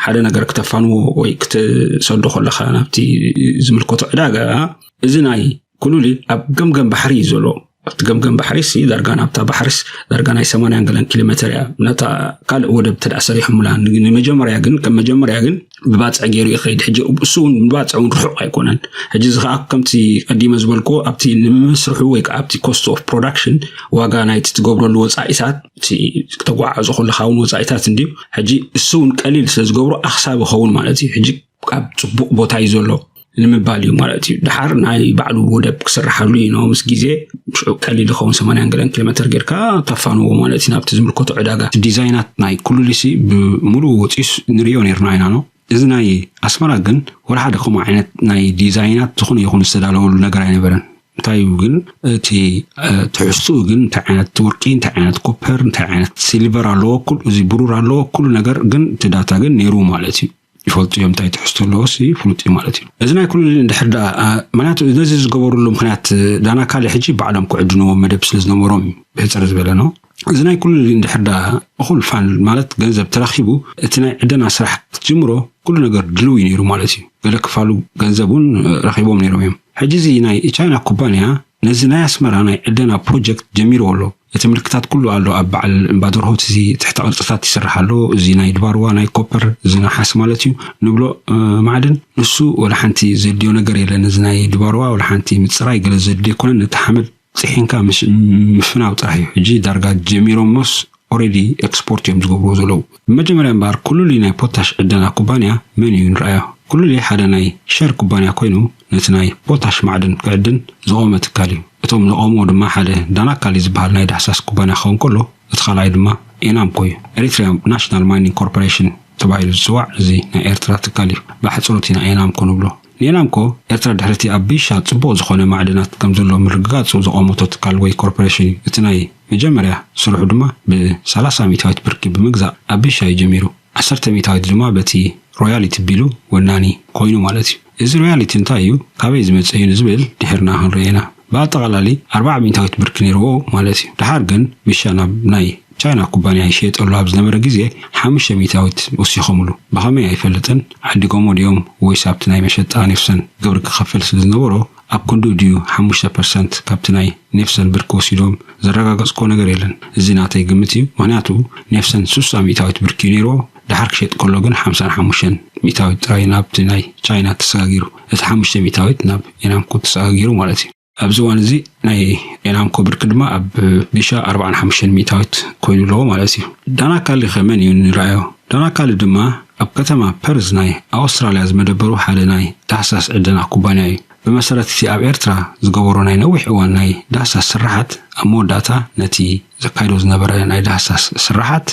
ሓደ ነገር ክተፋንዎ ወይ ክትሰዶ ከለኻ ናብቲ ዝምልከቶ ዕዳጋ፣ እዚ ናይ ኩሉሊ ኣብ ገምገም ባሕሪ እዩ ዘሎ። ኣብቲ ገምገም ባሕሪ ሲ ዳርጋ ናብታ ባሕሪስ ዳርጋ ናይ ሰማንያን ገለን ኪሎ ሜተር እያ። ነታ ካልእ ወደብ ተዳ ሰሪሖምላ ንመጀመርያ ግን ከም መጀመርያ ግን ብባፅዕ ገይሩ ይኸይድ። ሕጂ እሱ እውን ብባፅዕ እውን ርሑቕ ኣይኮነን። ሕጂ እዚ ከዓ ከምቲ ቀዲመ ዝበልኩ ኣብቲ ንምስርሑ ወይ ከዓ ኣብቲ cost of production ዋጋ ናይቲ ትገብረሉ ወፃኢታት እቲ ተጓዓዞ ከለካ እውን ወፃኢታት እንድዩ። ሕጂ እሱ እውን ቀሊል ስለ ዝገብሮ ኣክሳብ ይኸውን ማለት እዩ። ሕጂ ኣብ ፅቡቅ ቦታ እዩ ዘሎ ንምባል እዩ ማለት እዩ። ድሓር ናይ ባዕሉ ወደብ ክስርሓሉ እዩ ነው ምስ ግዜ ሽዑ ቀሊል ይኸውን ሰማንያን ገለን ኪሎ ሜተር ጌርካ ተፋንዎ ማለት እዩ ናብቲ ዝምልከቶ ዕዳጋ። ዲዛይናት ናይ ኩሉሊሲ ብምሉእ ወፂስ ንሪኦ ነርና ኢና ነው። እዚ ናይ ኣስመራ ግን ወላ ሓደ ከምኡ ዓይነት ናይ ዲዛይናት ዝኾነ ይኹን ዝተዳለወሉ ነገር ኣይነበረን። እንታይ እዩ ግን እቲ ትሕዝትኡ ግን እንታይ ዓይነት ወርቂ እንታይ ዓይነት ኮፐር እንታይ ዓይነት ሲልቨር ኣለዎ ኩሉ እዚ ብሩር ኣለዎ ኩሉ ነገር ግን እቲ ዳታ ግን ነይሩ ማለት እዩ። ይፈልጡ እዮም እንታይ ትሕዝቶ ኣለዎ ሲ ፍሉጥ እዩ ማለት እዩ። እዚ ናይ ኩሉ እንድሕር ዳ ምክንያቱ ነዚ ዝገበሩሉ ምክንያት ዳና ካሊ ሕጂ ባዕሎም ክዕድንዎ መደብ ስለ ዝነበሮም እዩ ብሕፅር ዝበለ ነው። እዚ ናይ ኩሉ እንድሕር ዳ እኹል ፋን ማለት ገንዘብ ተረኪቡ እቲ ናይ ዕደና ስራሕ ክትጅምሮ ኩሉ ነገር ድልው እዩ ነይሩ ማለት እዩ። ገለ ክፋሉ ገንዘብ እውን ረኪቦም ነይሮም እዮም። ሕጂ እዚ ናይ ቻይና ኩባንያ ነዚ ናይ ኣስመራ ናይ ዕደና ፕሮጀክት ጀሚርዎ ኣሎ። እቲ ምልክታት ኩሉ ኣሎ ኣብ በዓል እምባደርሆት እዚ ትሕተ ቅርፅታት ይስራሕ ኣሎ። እዚ ናይ ድባርዋ ናይ ኮፐር እዚ ነሓስ ማለት እዩ ንብሎ ማዕድን ንሱ ወላ ሓንቲ ዘድልዮ ነገር የለን። እዚ ናይ ድባርዋ ወላ ሓንቲ ምፅራይ ገለ ዘድልዮ ኣይኮነን። ነቲ ሓመድ ፅሒንካ ምፍናው ጥራሕ እዩ። ሕጂ ዳርጋ ጀሚሮሞስ ኦሬዲ ኤክስፖርት እዮም ዝገብርዎ ዘለዉ። ብመጀመርያ እምበኣር ኩሉሊ ናይ ፖታሽ ዕደና ኩባንያ መን እዩ ንረኣዮ። ኩሉሊ ሓደ ናይ ሸር ኩባንያ ኮይኑ ነቲ ናይ ፖታሽ ማዕድን ክዕድን ዝቆመ ትካል እዩ። እቶም ዘቆምዎ ድማ ሓደ ዳናካሊ ዝበሃል ናይ ዳህሳስ ኩባንያ ክኸውን ከሎ እቲ ካልኣይ ድማ ኤናምኮ እዩ። ኤሪትሪያ ናሽናል ማይኒንግ ኮርፖሬሽን ተባሂሉ ዝፅዋዕ እዚ ናይ ኤርትራ ትካል እዩ። ብሓፅሩ እቲ ናይ ኤናምኮ ንብሎ። ንኤናምኮ ኤርትራ ድሕርቲ ኣብ ቢሻ ፅቡቕ ዝኾነ ማዕድናት ከም ዘሎ ምርግጋፁ ዘቆመቶ ትካል ወይ ኮርፖሬሽን እዩ። እቲ ናይ መጀመርያ ስርሑ ድማ ብ30 ሚእታዊት ብርኪ ብምግዛእ ኣብ ቢሻ እዩ ጀሚሩ። ዓሰርተ ሚእታዊት ድማ በቲ ሮያሊቲ ቢሉ ወናኒ ኮይኑ ማለት እዩ። እዚ ሮያሊቲ እንታይ እዩ? ካበይ ዝመጽእ እዩ ንዝብል ድሕርና ክንርኢ ኢና። ብኣጠቓላሊ ኣርባዓ ሚእታዊት ብርኪ ነይርዎ ማለት እዩ። ድሓር ግን ቢሻ ናብ ናይ ቻይና ኩባንያ ይሸየጠሉ ኣብ ዝነበረ ግዜ ሓሙሽተ ሚእታዊት ወሲኾምሉ። ብኸመይ ኣይፈልጥን፣ ዓዲጎሞ ድዮም ወይስ ኣብቲ ናይ መሸጣ ኔፍሰን ግብሪ ክኸፍል ስለ ዝነበሮ ኣብ ክንድኡ ድዩ ሓሙሽተ ፐርሰንት ካብቲ ናይ ኔፍሰን ብርኪ ወሲዶም ዘረጋገጽክዎ ነገር የለን። እዚ ናተይ ግምት እዩ። ምኽንያቱ ኔፍሰን ስሳ ሚእታዊት ብርኪ እዩ ነይርዎ። ድሓር ክሸጥ ከሎ ግን ሓምሳን ሓሙሽተን ሚእታዊት ጥራይ ናብቲ ናይ ቻይና ተሰጋጊሩ። እቲ ሓሙሽተ ሚእታዊት ናብ ኤናምኮ ተሰጋጊሩ ማለት እዩ። ኣብዚ እዋን እዚ ናይ ኤናምኮ ብርኪ ድማ ኣብ ቢሻ ኣርባዓን ሓሙሽተን ሚእታዊት ኮይኑ ኣለዎ ማለት እዩ። ዳናካሊ ከ መን እዩ ንረኣዮ? ዳናካሊ ድማ ኣብ ከተማ ፐርዝ ናይ ኣውስትራልያ ዝመደበሩ ሓደ ናይ ዳህሳስ ዕደና ኩባንያ እዩ። ብመሰረት እቲ ኣብ ኤርትራ ዝገበሮ ናይ ነዊሕ እዋን ናይ ዳህሳስ ስራሓት ኣብ መወዳእታ ነቲ ዘካይዶ ዝነበረ ናይ ዳህሳስ ስራሓት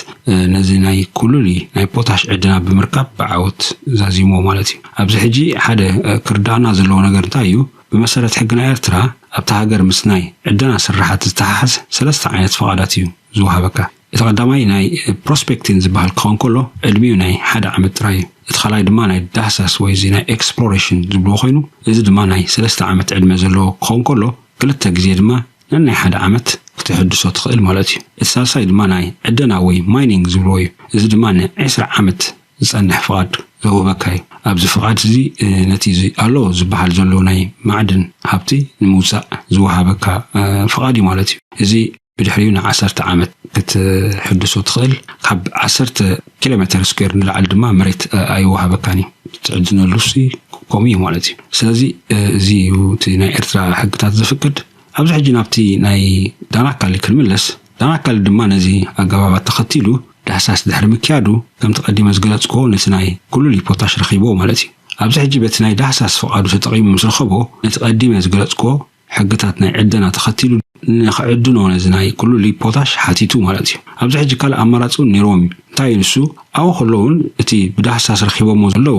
ነዚ ናይ ኩሉሊ ናይ ፖታሽ ዕደና ብምርካብ ብዓወት ዛዚሞ ማለት እዩ። ኣብዚ ሕጂ ሓደ ክርዳእና ዘለዎ ነገር እንታይ እዩ? ብመሰረት ሕጊ ናይ ኤርትራ ኣብታ ሃገር ምስ ናይ ዕደና ስራሓት ዝተሓሓዝ ሰለስተ ዓይነት ፈቓዳት እዩ ዝወሃበካ። እቲ ቀዳማይ ናይ ፕሮስፔክቲን ዝበሃል ክኸውን ከሎ ዕድሚኡ ናይ ሓደ ዓመት ጥራይ እዩ። እቲ ካልኣይ ድማ ናይ ዳህሳስ ወይ እዚ ናይ ኤክስፕሎሬሽን ዝብልዎ ኮይኑ እዚ ድማ ናይ ሰለስተ ዓመት ዕድመ ዘለዎ ክኸውን ከሎ ክልተ ግዜ ድማ ነናይ ሓደ ዓመት ክትሕድሶ ትኽእል ማለት እዩ። እቲ ሳልሳይ ድማ ናይ ዕደና ወይ ማይኒንግ ዝብልዎ እዩ። እዚ ድማ ንዒስራ ዓመት ዝጸንሕ ፍቓድ ዘውህበካ እዩ። ኣብዚ ፍቓድ እዚ ነቲ ኣሎ ዝበሃል ዘሎ ናይ ማዕድን ሃብቲ ንምውፃእ ዝወሃበካ ፍቓድ እዩ ማለት እዩ። እዚ ብድሕሪኡ ንዓሰርተ ዓመት ክትሕድሶ ትኽእል። ካብ ዓሰርተ ኪሎ ሜተር ስኩዌር ንላዕሊ ድማ መሬት ኣይወሃበካን እዩ። ትዕድነሉ ሲ ከምኡ እዩ ማለት እዩ። ስለዚ እዚ እዩ እቲ ናይ ኤርትራ ሕግታት ዝፍቅድ። ኣብዚ ሕጂ ናብቲ ናይ ዳናካሊ ክንምለስ። ዳናካሊ ድማ ነዚ ኣገባባት ተኸቲሉ ዳህሳስ ድሕሪ ምክያዱ ከምቲ ቀዲመ ዝገለጽክዎ ነቲ ናይ ኩሉሊ ፖታሽ ረኺብዎ ማለት እዩ። ኣብዚ ሕጂ በቲ ናይ ዳህሳስ ፍቓዱ ተጠቒሙ ምስ ረኸቦ ነቲ ቀዲመ ዝገለጽክዎ ሕግታት ናይ ዕደና ተኸቲሉ ንኽዕድኖ ነዚ ናይ ኩሉሊ ፖታሽ ሓቲቱ ማለት እዩ። ኣብዚ ሕጂ ካልእ ኣማራጺ እውን ነይርዎም እዩ። እንታይ እዩ ንሱ? ኣብኡ ከሎ እውን እቲ ብዳህሳስ ረኺቦሞ ዘለዉ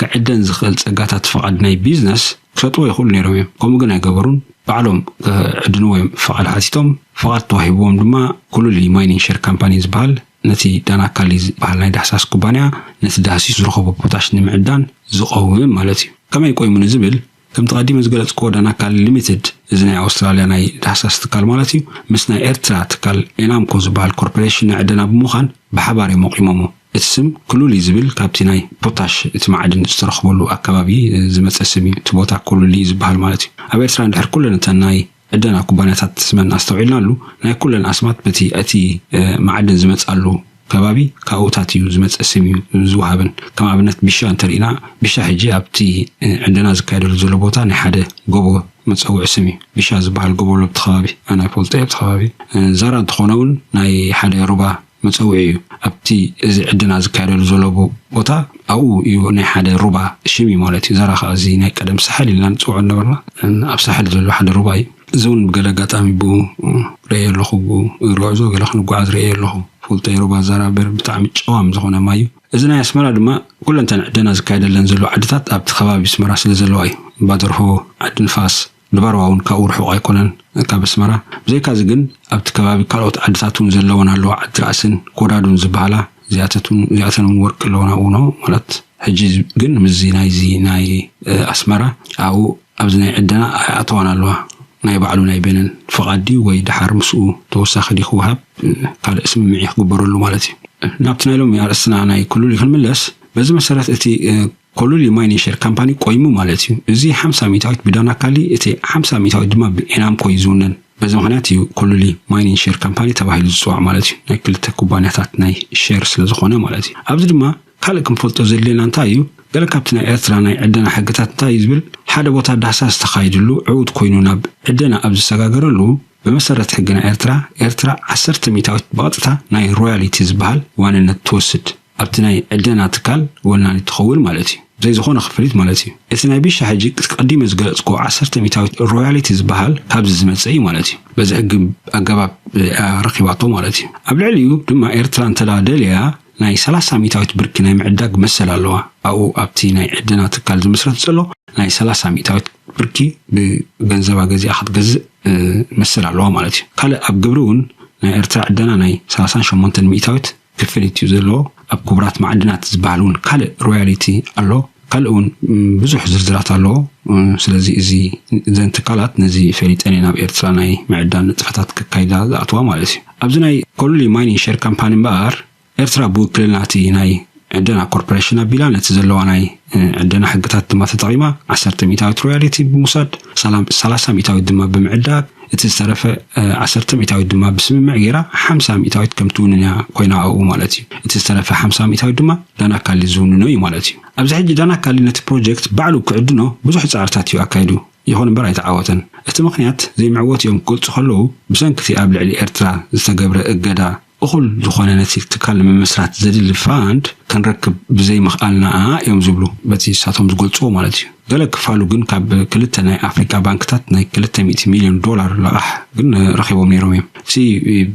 ክዕደን ዝኽእል ጸጋታት ፍቓድ ናይ ቢዝነስ ክሸጥዎ ይኽእሉ ነይሮም እዮም። ከምኡ ግን ኣይገበሩን። ባዕሎም ክዕድንዎ እዮም ፍቓድ ሓቲቶም። ፍቓድ ተዋሂብዎም ድማ ኩሉሊ ማይኒንግ ሸር ካምፓኒ ዝበሃል ነቲ ዳናካሊ ዝበሃል ናይ ዳህሳስ ኩባንያ ነቲ ዳህሲሱ ዝረኸቦ ፖታሽ ንምዕዳን ዝቐውም ማለት እዩ። ከመይ ቆይሙ ንዝብል ከምቲ ቀዲመ ዝገለጽክዎ ዳናካሊ ሊሚትድ እዚ ናይ ኣውስትራልያ ናይ ዳህሳስ ትካል ማለት እዩ ምስ ናይ ኤርትራ ትካል ኤናምኮ ዝበሃል ኮርፖሬሽን ናይ ዕደና ብምዃን ብሓባር እዮም ኣቑሞሞ። እቲ ስም ኩሉሊ ዝብል ካብቲ ናይ ፖታሽ እቲ ማዕድን ዝተረኽበሉ ኣከባቢ ዝመፀ ስም እዩ። እቲ ቦታ ኩሉሊ ዝበሃል ማለት እዩ። ኣብ ኤርትራ እንድሕር ኩለን እተን ናይ ዕደና ኩባንያታት ስመን ኣስተውዒልናሉ፣ ናይ ኩለን ኣስማት በቲ እቲ ማዕድን ዝመፅኣሉ ከባቢ ካብኡታት እዩ ዝመፅእ ስም እዩ ዝወሃብን። ከም ኣብነት ቢሻ እንተርኢና፣ ቢሻ ሕጂ ኣብቲ ዕደና ዝካየደሉ ዘሎ ቦታ ናይ ሓደ ጎቦ መፀውዒ ስም እዩ። ቢሻ ዝበሃል ጎቦ ኣሎ ኣብቲ ከባቢ፣ ኣነ ይፈልጦ እየ ኣብቲ ከባቢ። ዛራ እንተኾነ እውን ናይ ሓደ ሩባ መፀውዒ እዩ። ኣብቲ እዚ ዕደና ዝካየደሉ ዘሎ ቦታ ኣብኡ እዩ ናይ ሓደ ሩባ ሽም እዩ ማለት እዩ። ዛራ ከዓ እዚ ናይ ቀደም ሳሕል ኢልና ንፅውዖ ነበርና። ኣብ ሳሕል ዘሎ ሓደ ሩባ እዩ። እዚ እውን ብገለ ኣጋጣሚ ብኡ ርእየ ኣለኹ። ብእግሪ ጉዕዞ ገለ ክንጓዓዝ ርእየ ኣለኹ። ፈልጦ ሩባ ዛራ በር ብጣዕሚ ጨዋም ዝኾነ ማይ እዩ። እዚ ናይ ኣስመራ ድማ ኩለንተን ዕደና ዝካየደለን ዘሎ ዓድታት ኣብቲ ከባቢ ኣስመራ ስለ ዘለዋ እዩ። ባደርሆ፣ ዓዲ ንፋስ፣ ድባርዋ እውን ካብኡ ርሑቕ ኣይኮነን ካብ ኣስመራ። ብዘይካዚ ግን ኣብቲ ከባቢ ካልኦት ዓድታት እውን ዘለወን ኣለዋ። ዓዲ ራእስን ኮዳዱን ዝበሃላ እዚኣተትን እዚኣተን እውን ወርቂ ኣለወን ኣብኡ ነው ማለት። ሕጂ ግን ምስዚ ናይዚ ናይ ኣስመራ ኣብኡ ኣብዚ ናይ ዕደና ኣይኣተዋን ኣለዋ። ናይ ባዕሉ ናይ በነን ፍቓድ ድዩ ወይ ድሓር ምስኡ ተወሳኺ ድዩ ክወሃብ ካልእ ስምምዕ ክግበረሉ ማለት እዩ። ናብቲ ናይ ሎሚ ኣርእስትና ናይ ኩሉሊ ክንምለስ፣ በዚ መሰረት እቲ ኮሉሊ ማይኒንግ ሼር ካምፓኒ ቆይሙ ማለት እዩ። እዚ ሓምሳ ሚእታዊት ብዳናካሊ፣ እቲ ሓምሳ ሚእታዊት ድማ ብኤናምኮ እዩ ዝውነን። በዚ ምኽንያት እዩ ኮሉሊ ማይኒንግ ሼር ካምፓኒ ተባሂሉ ዝፅዋዕ ማለት እዩ። ናይ ክልተ ኩባንያታት ናይ ሼር ስለ ዝኾነ ማለት እዩ። ኣብዚ ድማ ካልእ ክንፈልጦ ዘድልየና እንታይ እዩ? ገለ ካብቲ ናይ ኤርትራ ናይ ዕደና ሕግታት እንታይ እዩ ዝብል? ሓደ ቦታ ዳህሳስ ዝተኻየድሉ ዕዉት ኮይኑ ናብ ዕደና ኣብ ዝሰጋገረሉ፣ ብመሰረት ሕጊ ናይ ኤርትራ፣ ኤርትራ ዓሰርተ ሚእታዊት ብቐጥታ ናይ ሮያሊቲ ዝበሃል ዋንነት ትወስድ። ኣብቲ ናይ ዕደና ትካል ወናኒ ትኸውን ማለት እዩ። ብዘይ ዝኾነ ክፍሊት ማለት እዩ። እቲ ናይ ቢሻ ሕጂ ቀዲመ ዝገለጽኩ ዓሰርተ ሚእታዊት ሮያሊቲ ዝበሃል ካብዚ ዝመጽእ እዩ ማለት እዩ። በዚ ሕጊ ኣገባብ ረኺባቶ ማለት እዩ። ኣብ ልዕሊኡ ድማ ኤርትራ እንተ ደልያ ናይ ሰላሳ ሚእታዊት ብርኪ ናይ ምዕዳግ መሰል ኣለዋ። ኣብኡ ኣብቲ ናይ ዕደና ትካል ዝምስረት ዘሎ ናይ ሰላሳ ሚእታዊት ብርኪ ብገንዘባ ገዚኣ ክትገዝእ መሰል ኣለዋ ማለት እዩ። ካልእ ኣብ ግብሪ እውን ናይ ኤርትራ ዕደና ናይ ሰላሳን ሸሞንተን ሚእታዊት ክፍሊት እዩ ዘለዎ። ኣብ ክቡራት ማዕድናት ዝበሃል እውን ካልእ ሮያሊቲ ኣሎ። ካልእ እውን ብዙሕ ዝርዝራት ኣለዎ። ስለዚ እዚ እዘን ትካላት ነዚ ፈሊጠን እየን ናብ ኤርትራ ናይ ምዕዳን ንጥፈታት ከካይዳ ዝኣትዋ ማለት እዩ። ኣብዚ ናይ ኮሉሊ ማይኒንግ ሼር ካምፓኒ እምበኣር ኤርትራ ብውክልና እቲ ናይ ዕደና ኮርፖሬሽን ኣቢላ ነቲ ዘለዋ ናይ ዕደና ሕግታት ድማ ተጠቒማ ዓሰርተ ሚእታዊት ሮያሊቲ ብምውሳድ ሰላሳ ሚእታዊት ድማ ብምዕዳግ እቲ ዝተረፈ ዓሰርተ ሚእታዊት ድማ ብስምምዕ ገይራ ሓምሳ ሚእታዊት ከም ትውንን እያ ኮይና ኣብኡ ማለት እዩ። እቲ ዝተረፈ ሓምሳ ሚእታዊት ድማ ዳናካሊ ዝውንኖ እዩ ማለት እዩ። ኣብዚ ሕጂ ዳናካሊ ነቲ ፕሮጀክት ባዕሉ ክዕድኖ ብዙሕ ፃዕርታት እዩ ኣካይዱ። ይኹን እምበር ኣይተዓወተን። እቲ ምኽንያት ዘይምዕወት እዮም ክገልጹ ከለዉ ብሰንኪ እቲ ኣብ ልዕሊ ኤርትራ ዝተገብረ እገዳ እኹል ዝኾነ ነቲ ትካል ንምምስራት ዘድሊ ፋንድ ክንረክብ ብዘይምኽኣልና እዮም ዝብሉ በቲ ንሳቶም ዝገልጽዎ ማለት እዩ። ገለ ክፋሉ ግን ካብ ክልተ ናይ ኣፍሪካ ባንክታት ናይ ክልተ ሚእቲ ሚልዮን ዶላር ለቓሕ ግን ረኺቦም ነይሮም እዮም። እቲ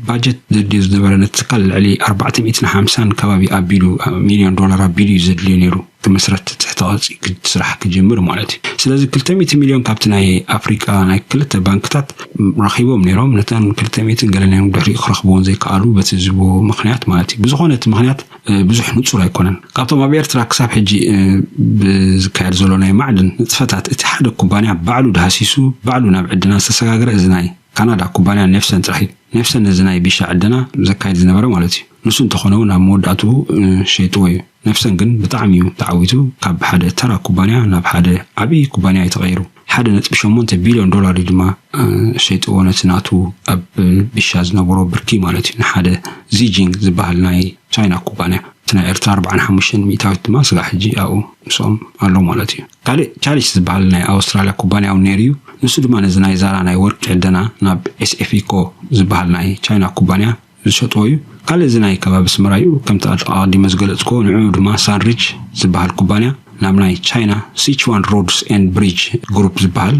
ባጀት ዘድልዮ ዝነበረ ነቲ ትካል ልዕሊ ኣርባዕተ ሚእትን ሓምሳን ከባቢ ኣቢሉ ሚልዮን ዶላር ኣቢሉ እዩ ዘድልዮ ነይሩ ክምስረት ትሕተ ቅርጺ ስራሕ ክጅምር ማለት እዩ። ስለዚ ክልተ ሚእቲ ሚልዮን ካብቲ ናይ ኣፍሪቃ ናይ ክልተ ባንክታት ረኺቦም ነይሮም። ነተን ክልተ ሚእትን ገለ ናይ ድሕሪኡ ክረኽብዎን ዘይከኣሉ በቲ ዝብዎ ምኽንያት ማለት እዩ። ብዝኾነ እቲ ምኽንያት ብዙሕ ንጹር ኣይኮነን። ካብቶም ኣብ ኤርትራ ክሳብ ሕጂ ብዝካየድ ዘሎ ናይ ማዕድን ንጥፈታት እቲ ሓደ ኩባንያ ባዕሉ ዳህሲሱ ባዕሉ ናብ ዕድና ዝተሰጋገረ እዚ ናይ ካናዳ ኩባንያ ኔፍሰን ጥራሕ እዩ። ኔፍሰን ነዚ ናይ ቢሻ ዕደና ዘካይድ ዝነበረ ማለት እዩ። ንሱ እንተኾነ እውን ኣብ መወዳእትኡ ሸይጥዎ እዩ። ኔፍሰን ግን ብጣዕሚ እዩ ተዓዊቱ። ካብ ሓደ ተራ ኩባንያ ናብ ሓደ ዓብዪ ኩባንያ እዩ ተቐይሩ። ሓደ ነጥቢ ሸሞንተ ቢልዮን ዶላር እዩ ድማ ሸይጥዎ ነቲ ናቱ ኣብ ቢሻ ዝነበሮ ብርኪ ማለት እዩ። ንሓደ ዚጂንግ ዝበሃል ናይ ቻይና ኩባንያ። እቲ ናይ ኤርትራ ኣርባዓን ሓሙሽተን ሚእታዊት ድማ ስጋዕ ሕጂ ኣብኡ ምስኦም ኣሎ ማለት እዩ። ካልእ ቻሊስ ዝበሃል ናይ ኣውስትራልያ ኩባንያ እውን ነይሩ እዩ። ንሱ ድማ ነዚ ናይ ዛራ ናይ ወርቂ ዕደና ናብ ኤስኤፍኢኮ ዝበሃል ናይ ቻይና ኩባንያ ዝሸጥዎ እዩ። ካልእ እዚ ናይ ከባቢ ኣስመራ እዩ። ከምቲ ኣቐዲመ ዝገለጽክዎ ንዕኡ ድማ ሳንሪች ዝበሃል ኩባንያ ናብ ናይ ቻይና ሲችዋን ሮድስ ኤንድ ብሪጅ ግሩፕ ዝበሃል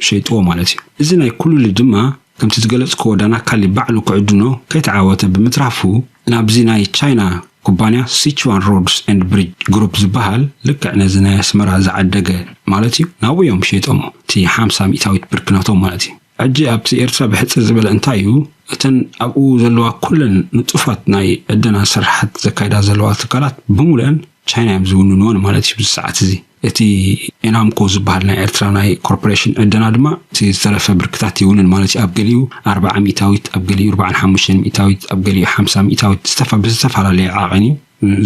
ሸይጥዎ ማለት እዩ። እዚ ናይ ኩሉሊ ድማ ከምቲ ዝገለጽክዎ ዳናካሊ ባዕሉ ክዕድኖ ከይተዓወተ ብምትራፉ ናብዚ ናይ ቻይና ኩባንያ ሲችዋን ሮድስ ኤንድ ብሪጅ ግሩፕ ዝበሃል ልክዕ ነዚ ናይ ኣስመራ ዝዓደገ ማለት እዩ ናብኡ እዮም ሸይጦሞ እቲ ሓምሳ ሚእታዊት ብርኪ ናቶም ማለት እዩ። ሕጂ ኣብቲ ኤርትራ ብሕጽር ዝበለ እንታይ እዩ እተን ኣብኡ ዘለዋ ኩለን ንጡፋት ናይ ዕደና ስራሓት ዘካይዳ ዘለዋ ትካላት ብምሉአን ቻይና እዮም ዝውንንወን ማለት እዩ። ብዚ ሰዓት እዚ እቲ ኤናምኮ ዝበሃል ናይ ኤርትራ ናይ ኮርፖሬሽን ዕደና ድማ እቲ ዝተረፈ ብርክታት ይውንን ማለት እዩ። ኣብ ገሊኡ ኣርብዓ ሚእታዊት፣ ኣብ ገሊኡ ኣርብዓን ሓሙሽተን ሚእታዊት፣ ኣብ ገሊኡ ሓምሳ ሚእታዊት ዝተፋ ብዝተፈላለየ ዓቐን እዩ።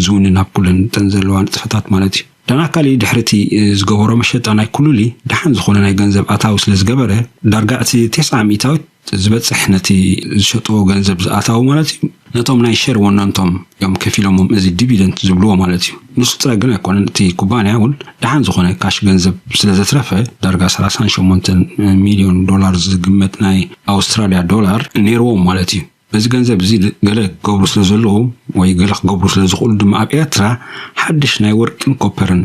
ዝውንን ኣብ ኩለን እተን ዘለዋ ንጥፈታት ማለት እዩ። ዳናካሊ ድሕሪ እቲ ዝገበሮ መሸጣ ናይ ኩሉሊ ደሓን ዝኾነ ናይ ገንዘብ ኣታዊ ስለ ዝገበረ፣ ዳርጋ እቲ ተስዓ ሚእታዊት ዝበጽሕ ነቲ ዝሸጥዎ ገንዘብ ዝኣታዊ ማለት እዩ፣ ነቶም ናይ ሸር ወነንቶም እዮም ከፊሎሞም፣ እዚ ዲቪደንት ዝብልዎ ማለት እዩ። ንሱ ጥራይ ግን ኣይኮነን፣ እቲ ኩባንያ እውን ደሓን ዝኾነ ካሽ ገንዘብ ስለ ዘትረፈ፣ ዳርጋ ሰላሳን ሸሞንተን ሚልዮን ዶላር ዝግመት ናይ ኣውስትራልያ ዶላር ነይርዎም ማለት እዩ። በዚ ገንዘብ እዚ ገለ ክገብሩ ስለ ዘለዎም ወይ ገለ ክገብሩ ስለ ዝኽእሉ ድማ፣ ኣብ ኤርትራ ሓድሽ ናይ ወርቅን ኮፐርን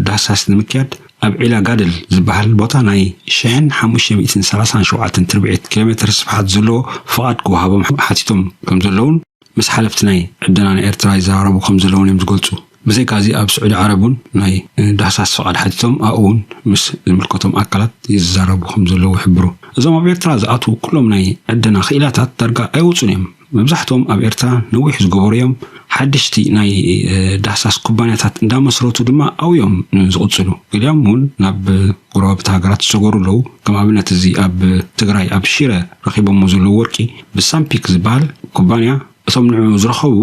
ዳህሳስ ንምክያድ ኣብ ዒላ ጋደል ዝበሃል ቦታ ናይ ሽሕን ሓሙሽተ ሚእትን ሰላሳን ሸውዓተን ትርብዒት ኪሎ ሜትር ስፍሓት ዘለዎ ፍቓድ ክወሃቦም ሓቲቶም ከም ዘለውን ምስ ሓለፍቲ ናይ ዕደና ናይ ኤርትራ ይዘራረቡ ከም ዘለውን እዮም ዝገልጹ። ብዘይካዚ ኣብ ስዑዲ ዓረብ እውን ናይ ዳህሳስ ፍቓድ ሓቲቶም ኣብኡ እውን ምስ ዝምልከቶም ኣካላት ይዘራረቡ ከም ዘለዉ ይሕብሩ። እዞም ኣብ ኤርትራ ዝኣትዉ ኩሎም ናይ ዕደና ክኢላታት ዳርጋ ኣይወጹን እዮም። መብዛሕትኦም ኣብ ኤርትራ ነዊሕ ዝገበሩ እዮም። ሓደሽቲ ናይ ዳህሳስ ኩባንያታት እንዳመስረቱ ድማ ኣብኡ እዮም ዝቕጽሉ። ገሊኦም እውን ናብ ጎረባብቲ ሃገራት ዝሰገሩ ኣለዉ። ከም ኣብነት እዚ ኣብ ትግራይ ኣብ ሽረ ረኺቦሞ ዘለዉ ወርቂ ብሳምፒክ ዝበሃል ኩባንያ እቶም ንዕኡ ዝረኸቡ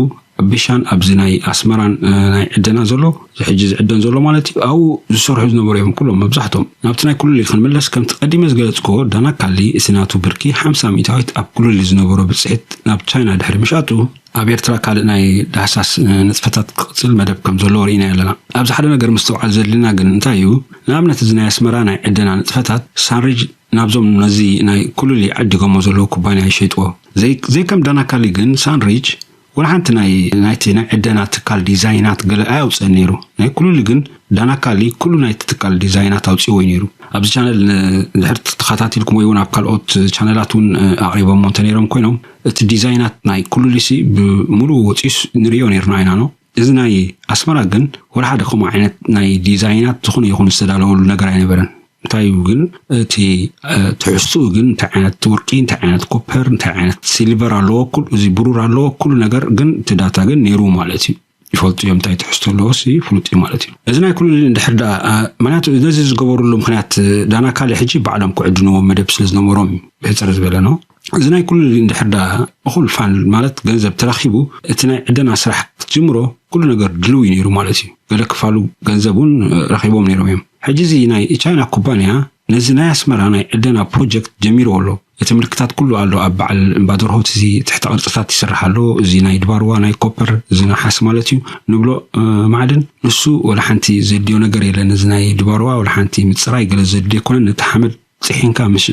ኣብ ቢሻን ኣብዚ ናይ ኣስመራን ናይ ዕደና ዘሎ ሕጂ ዝዕደን ዘሎ ማለት እዩ። ኣብኡ ዝሰርሑ ዝነበሩ እዮም ኩሎም መብዛሕቶም። ናብቲ ናይ ኩሉሊ ክንምለስ፣ ከምቲ ቀዲመ ዝገለጽክዎ፣ ዳናካሊ እቲ ናቱ ብርኪ ሓምሳ ሚእታዊት ኣብ ኩሉሊ ዝነበሮ ብጽሒት ናብ ቻይና ድሕሪ ምሻጡ፣ ኣብ ኤርትራ ካልእ ናይ ዳህሳስ ንጥፈታት ክቕጽል መደብ ከም ዘለዎ ርኢና ኣለና። ኣብዚ ሓደ ነገር ምስትውዓል ዘድልና ግን እንታይ እዩ? ንኣብነት እዚ ናይ ኣስመራ ናይ ዕደና ንጥፈታት ሳንሪጅ ናብዞም ነዚ ናይ ኩሉሊ ዓዲጎሞ ዘለዉ ኩባንያ ይሸይጥዎ። ዘይ-፣ ዘይከም ዳናካሊ ግን ሳንሪጅ ወላ ሓንቲ ናይ፣ ናይቲ ናይ ዕደና ትካል ዲዛይናት ገለ ኣያውፅእን ነይሩ። ናይ ኩሉሊ ግን ዳናካሊ ኩሉ ናይቲ ትካል ዲዛይናት ኣውፅእዎ እዩ ነይሩ። ኣብዚ ቻነል ን-፣ ድሕር ተኸታቲልኩም ወይ እውን ኣብ ካልኦት ቻነላት እውን፣ እ፣ ኣቕሪቦሞ እንተ ነይሮም ኮይኖም፣ እቲ ዲዛይናት ናይ ኩሉሊሲ ብምሉኡ ወፂኡስ ንሪኦ ነይርና ኢና ነው። እዚ ናይ ኣስመራ ግን ወላ ሓደ ከምኡ ዓይነት ናይ ዲዛይናት ዝኾነ ይኹን ዝተዳለወሉ ነገር ኣይነበረን። እንታይ እዩ ግን እቲ፣ እ፣ ትሕዝትኡ ግን እንታይ ዓይነት ወርቂ፣ እንታይ ዓይነት ኮፐር፣ እንታይ ዓይነት ሲልቨር ኣለዎ፣ ኩሉ እዚ ብሩር ኣለዎ፣ ኩሉ ነገር ግን እቲ ዳታ ግን ነይሩ ማለት እዩ። ይፈልጡ እዮም እንታይ ትሕዝቶ ኣለዎ ሲ ፍሉጥ እዩ ማለት እዩ። እዚ ናይ ኩሉ እንድሕር ደኣ፣ እ፣ ምክንያቱ ነዚ ዝገበሩሉ ምክንያት፣ እ፣ ዳናካሊ ሕጂ ባዕሎም ክዕድንዎ መደብ ስለ ዝነበሮም እዩ ብሕጽር ዝበለ ነው። እዚ ናይ ኩሉ እንድሕር ደኣ እኹል ፋን ማለት ገንዘብ ተረኺቡ እቲ ናይ ዕደና ስራሕ ክትጅምሮ ኩሉ ነገር ድልው እዩ ነይሩ ማለት እዩ። ገለ ክፋሉ ገንዘብ እውን፣ እ፣ ረኺቦም ነይሮም እዮም። ሕጂ እዚ ናይ ቻይና ኩባንያ ነዚ ናይ ኣስመራ ናይ ዕደና ፕሮጀክት ጀሚርዎ ኣሎ። እቲ ምልክታት ኩሉ ኣሎ ኣብ በዓል እምባ ደርሆት፣ እዚ ትሕተ ቅርጽታት ይስራሕ ኣሎ። እዚ ናይ ድባርዋ ናይ ኮፐር፣ እዚ ነሓስ ማለት እዩ ንብሎ፣ እ፣ ማዕድን፣ ንሱ ወላ ሓንቲ ዘድልዮ ነገር የለን። እዚ ናይ ድባርዋ ወላ ሓንቲ ምጽራይ ገለ ዘድልዮ ኣይኮነን። ነቲ ሓመድ ጽሒንካ ምሽ-፣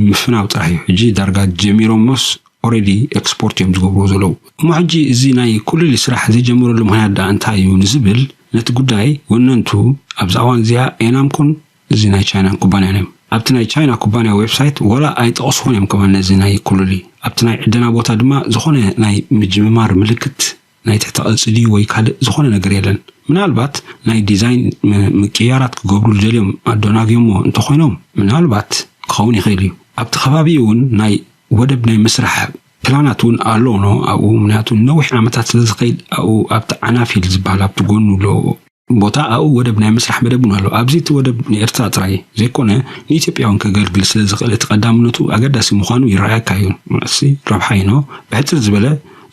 ምፍናው ጥራሕ እዩ። ሕጂ ዳርጋ ጀሚሮሞስ ኦሬዲ ኤክስፖርት እዮም ዝገብርዎ ዘለዉ። እሞ ሕጂ እዚ ናይ ኩሉሊ ስራሕ ዘይጀመረሉ ምኽንያት ደኣ እንታይ እዩ ንዝብል፣ ነቲ ጉዳይ ወነንቱ ኣብዚ እዋን እዚኣ ኤናምኮን እዚ ናይ ቻይና ኩባንያን እዮም። ኣብቲ ናይ ቻይና ኩባንያ ዌብሳይት ወላ ኣይጠቕስዎን እዮም ከማን ነዚ ናይ ኩሉሊ። ኣብቲ ናይ ዕደና ቦታ ድማ ዝኾነ ናይ ምጅምማር ምልክት ናይ ትሕቲ ቅርጺ ድዩ ወይ ካልእ ዝኾነ ነገር የለን። ምናልባት ናይ ዲዛይን ም-፣ ምቅያራት ክገብሩ ዝደልዮም ኣደናግዮሞ እንተኾይኖም ምናልባት ክኸውን ይኽእል እዩ። ኣብቲ ከባቢ እውን ናይ ወደብ ናይ ምስራሕ ፕላናት እውን ኣሎ ኖ ኣብኡ፣ ምክንያቱ ነዊሕ ዓመታት ስለ ዝኸይድ ኣብኡ ኣብቲ ዓናፊል ዝበሃል ኣብቲ ጎኑ ኣሎ ቦታ ኣብኡ ወደብ ናይ ምስራሕ መደብ እውን ኣሎ። ኣብዚ እቲ ወደብ ንኤርትራ ጥራይ ዘይኮነ ንኢትዮጵያ እውን ከገልግል ስለ ዝኽእል እቲ ቀዳምነቱ ኣገዳሲ ምዃኑ ይረኣየካ እዩ። እሲ ረብሓ እዩ ኖ። ብሕጽር ዝበለ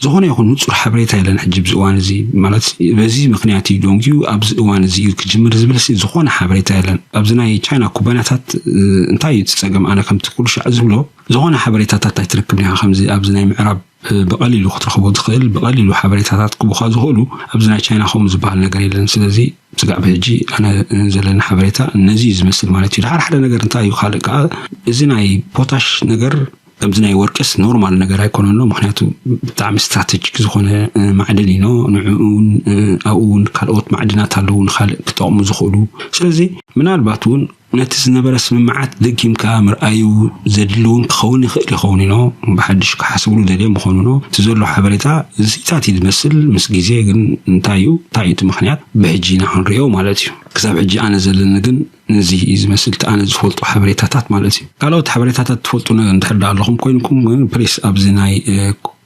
ዝኾነ ይኹን ንጹር ሓበሬታ የለን ሕጂ ኣብዚ እዋን እዚ። ማለት በዚ ምኽንያት እዩ ደንጉዩ ኣብዚ እዋን እዚ እዩ ክጅምር ዝብል ሲ ዝኾነ ሓበሬታ የለን። ኣብዚ ናይ ቻይና ኩባንያታት፣ እ፣ እንታይ እዩ እቲ ጸገም? ኣነ ከምቲ ኩሉ ሻዕ ዝብሎ ዝኾነ ሓበሬታታት ኣይትረክብን ኢኻ። ከምዚ ኣብዚ ናይ ምዕራብ፣ እ፣ ብቐሊሉ ክትረኽቦ ትኽእል፣ ብቐሊሉ ሓበሬታታት ክቡኻ ዝኽእሉ ኣብዚ ናይ ቻይና ከምኡ ዝበሃል ነገር የለን። ስለዚ ስጋዕ ብሕጂ ኣነ ዘለኒ ሓበሬታ ነዚ እዩ ዝመስል ማለት እዩ። ድሓር ሓደ ነገር እንታይ እዩ ካልእ ከኣ፣ እዚ ናይ ፖታሽ ነገር ከምዚ ናይ ወርቅስ ኖርማል ነገር ኣይኮነን ኣሎ። ምኽንያቱ ብጣዕሚ ስትራቴጂክ ዝኾነ፣ እ፣ ማዕድን እዩ። ንዕኡ እውን፣ እ፣ ኣብኡ እውን ካልኦት ማዕድናት ኣለዉ ንኻልእ ክጠቕሙ ዝኽእሉ። ስለዚ ምናልባት እውን ነቲ ዝነበረ ስምምዓት ደጊምካ ምርኣዩ ዘድሊ እውን ክኸውን ይኽእል ይኸውን ኢኖ። ብሓድሽ ክሓስብሉ ደልዮም ምኾኑ ኖ። እቲ ዘሎ ሓበሬታ ዝስኢታት እዩ ዝመስል። ምስ ግዜ ግን እንታይ እዩ፣ እንታይ እዩ እቲ ምኽንያት ብሕጂ ኢና ክንሪኦ ማለት እዩ። ክሳብ ሕጂ ኣነ ዘለኒ ግን ነዚ እዩ ዝመስል፣ እቲ ኣነ ዝፈልጦ ሓበሬታታት ማለት እዩ። ካልኦት ሓበሬታታት ትፈልጡ ነ-፣ እንድሕር ደኣ ኣለኹም ኮይንኩም ግን ፕሊስ ኣብዚ ናይ፣ እ፣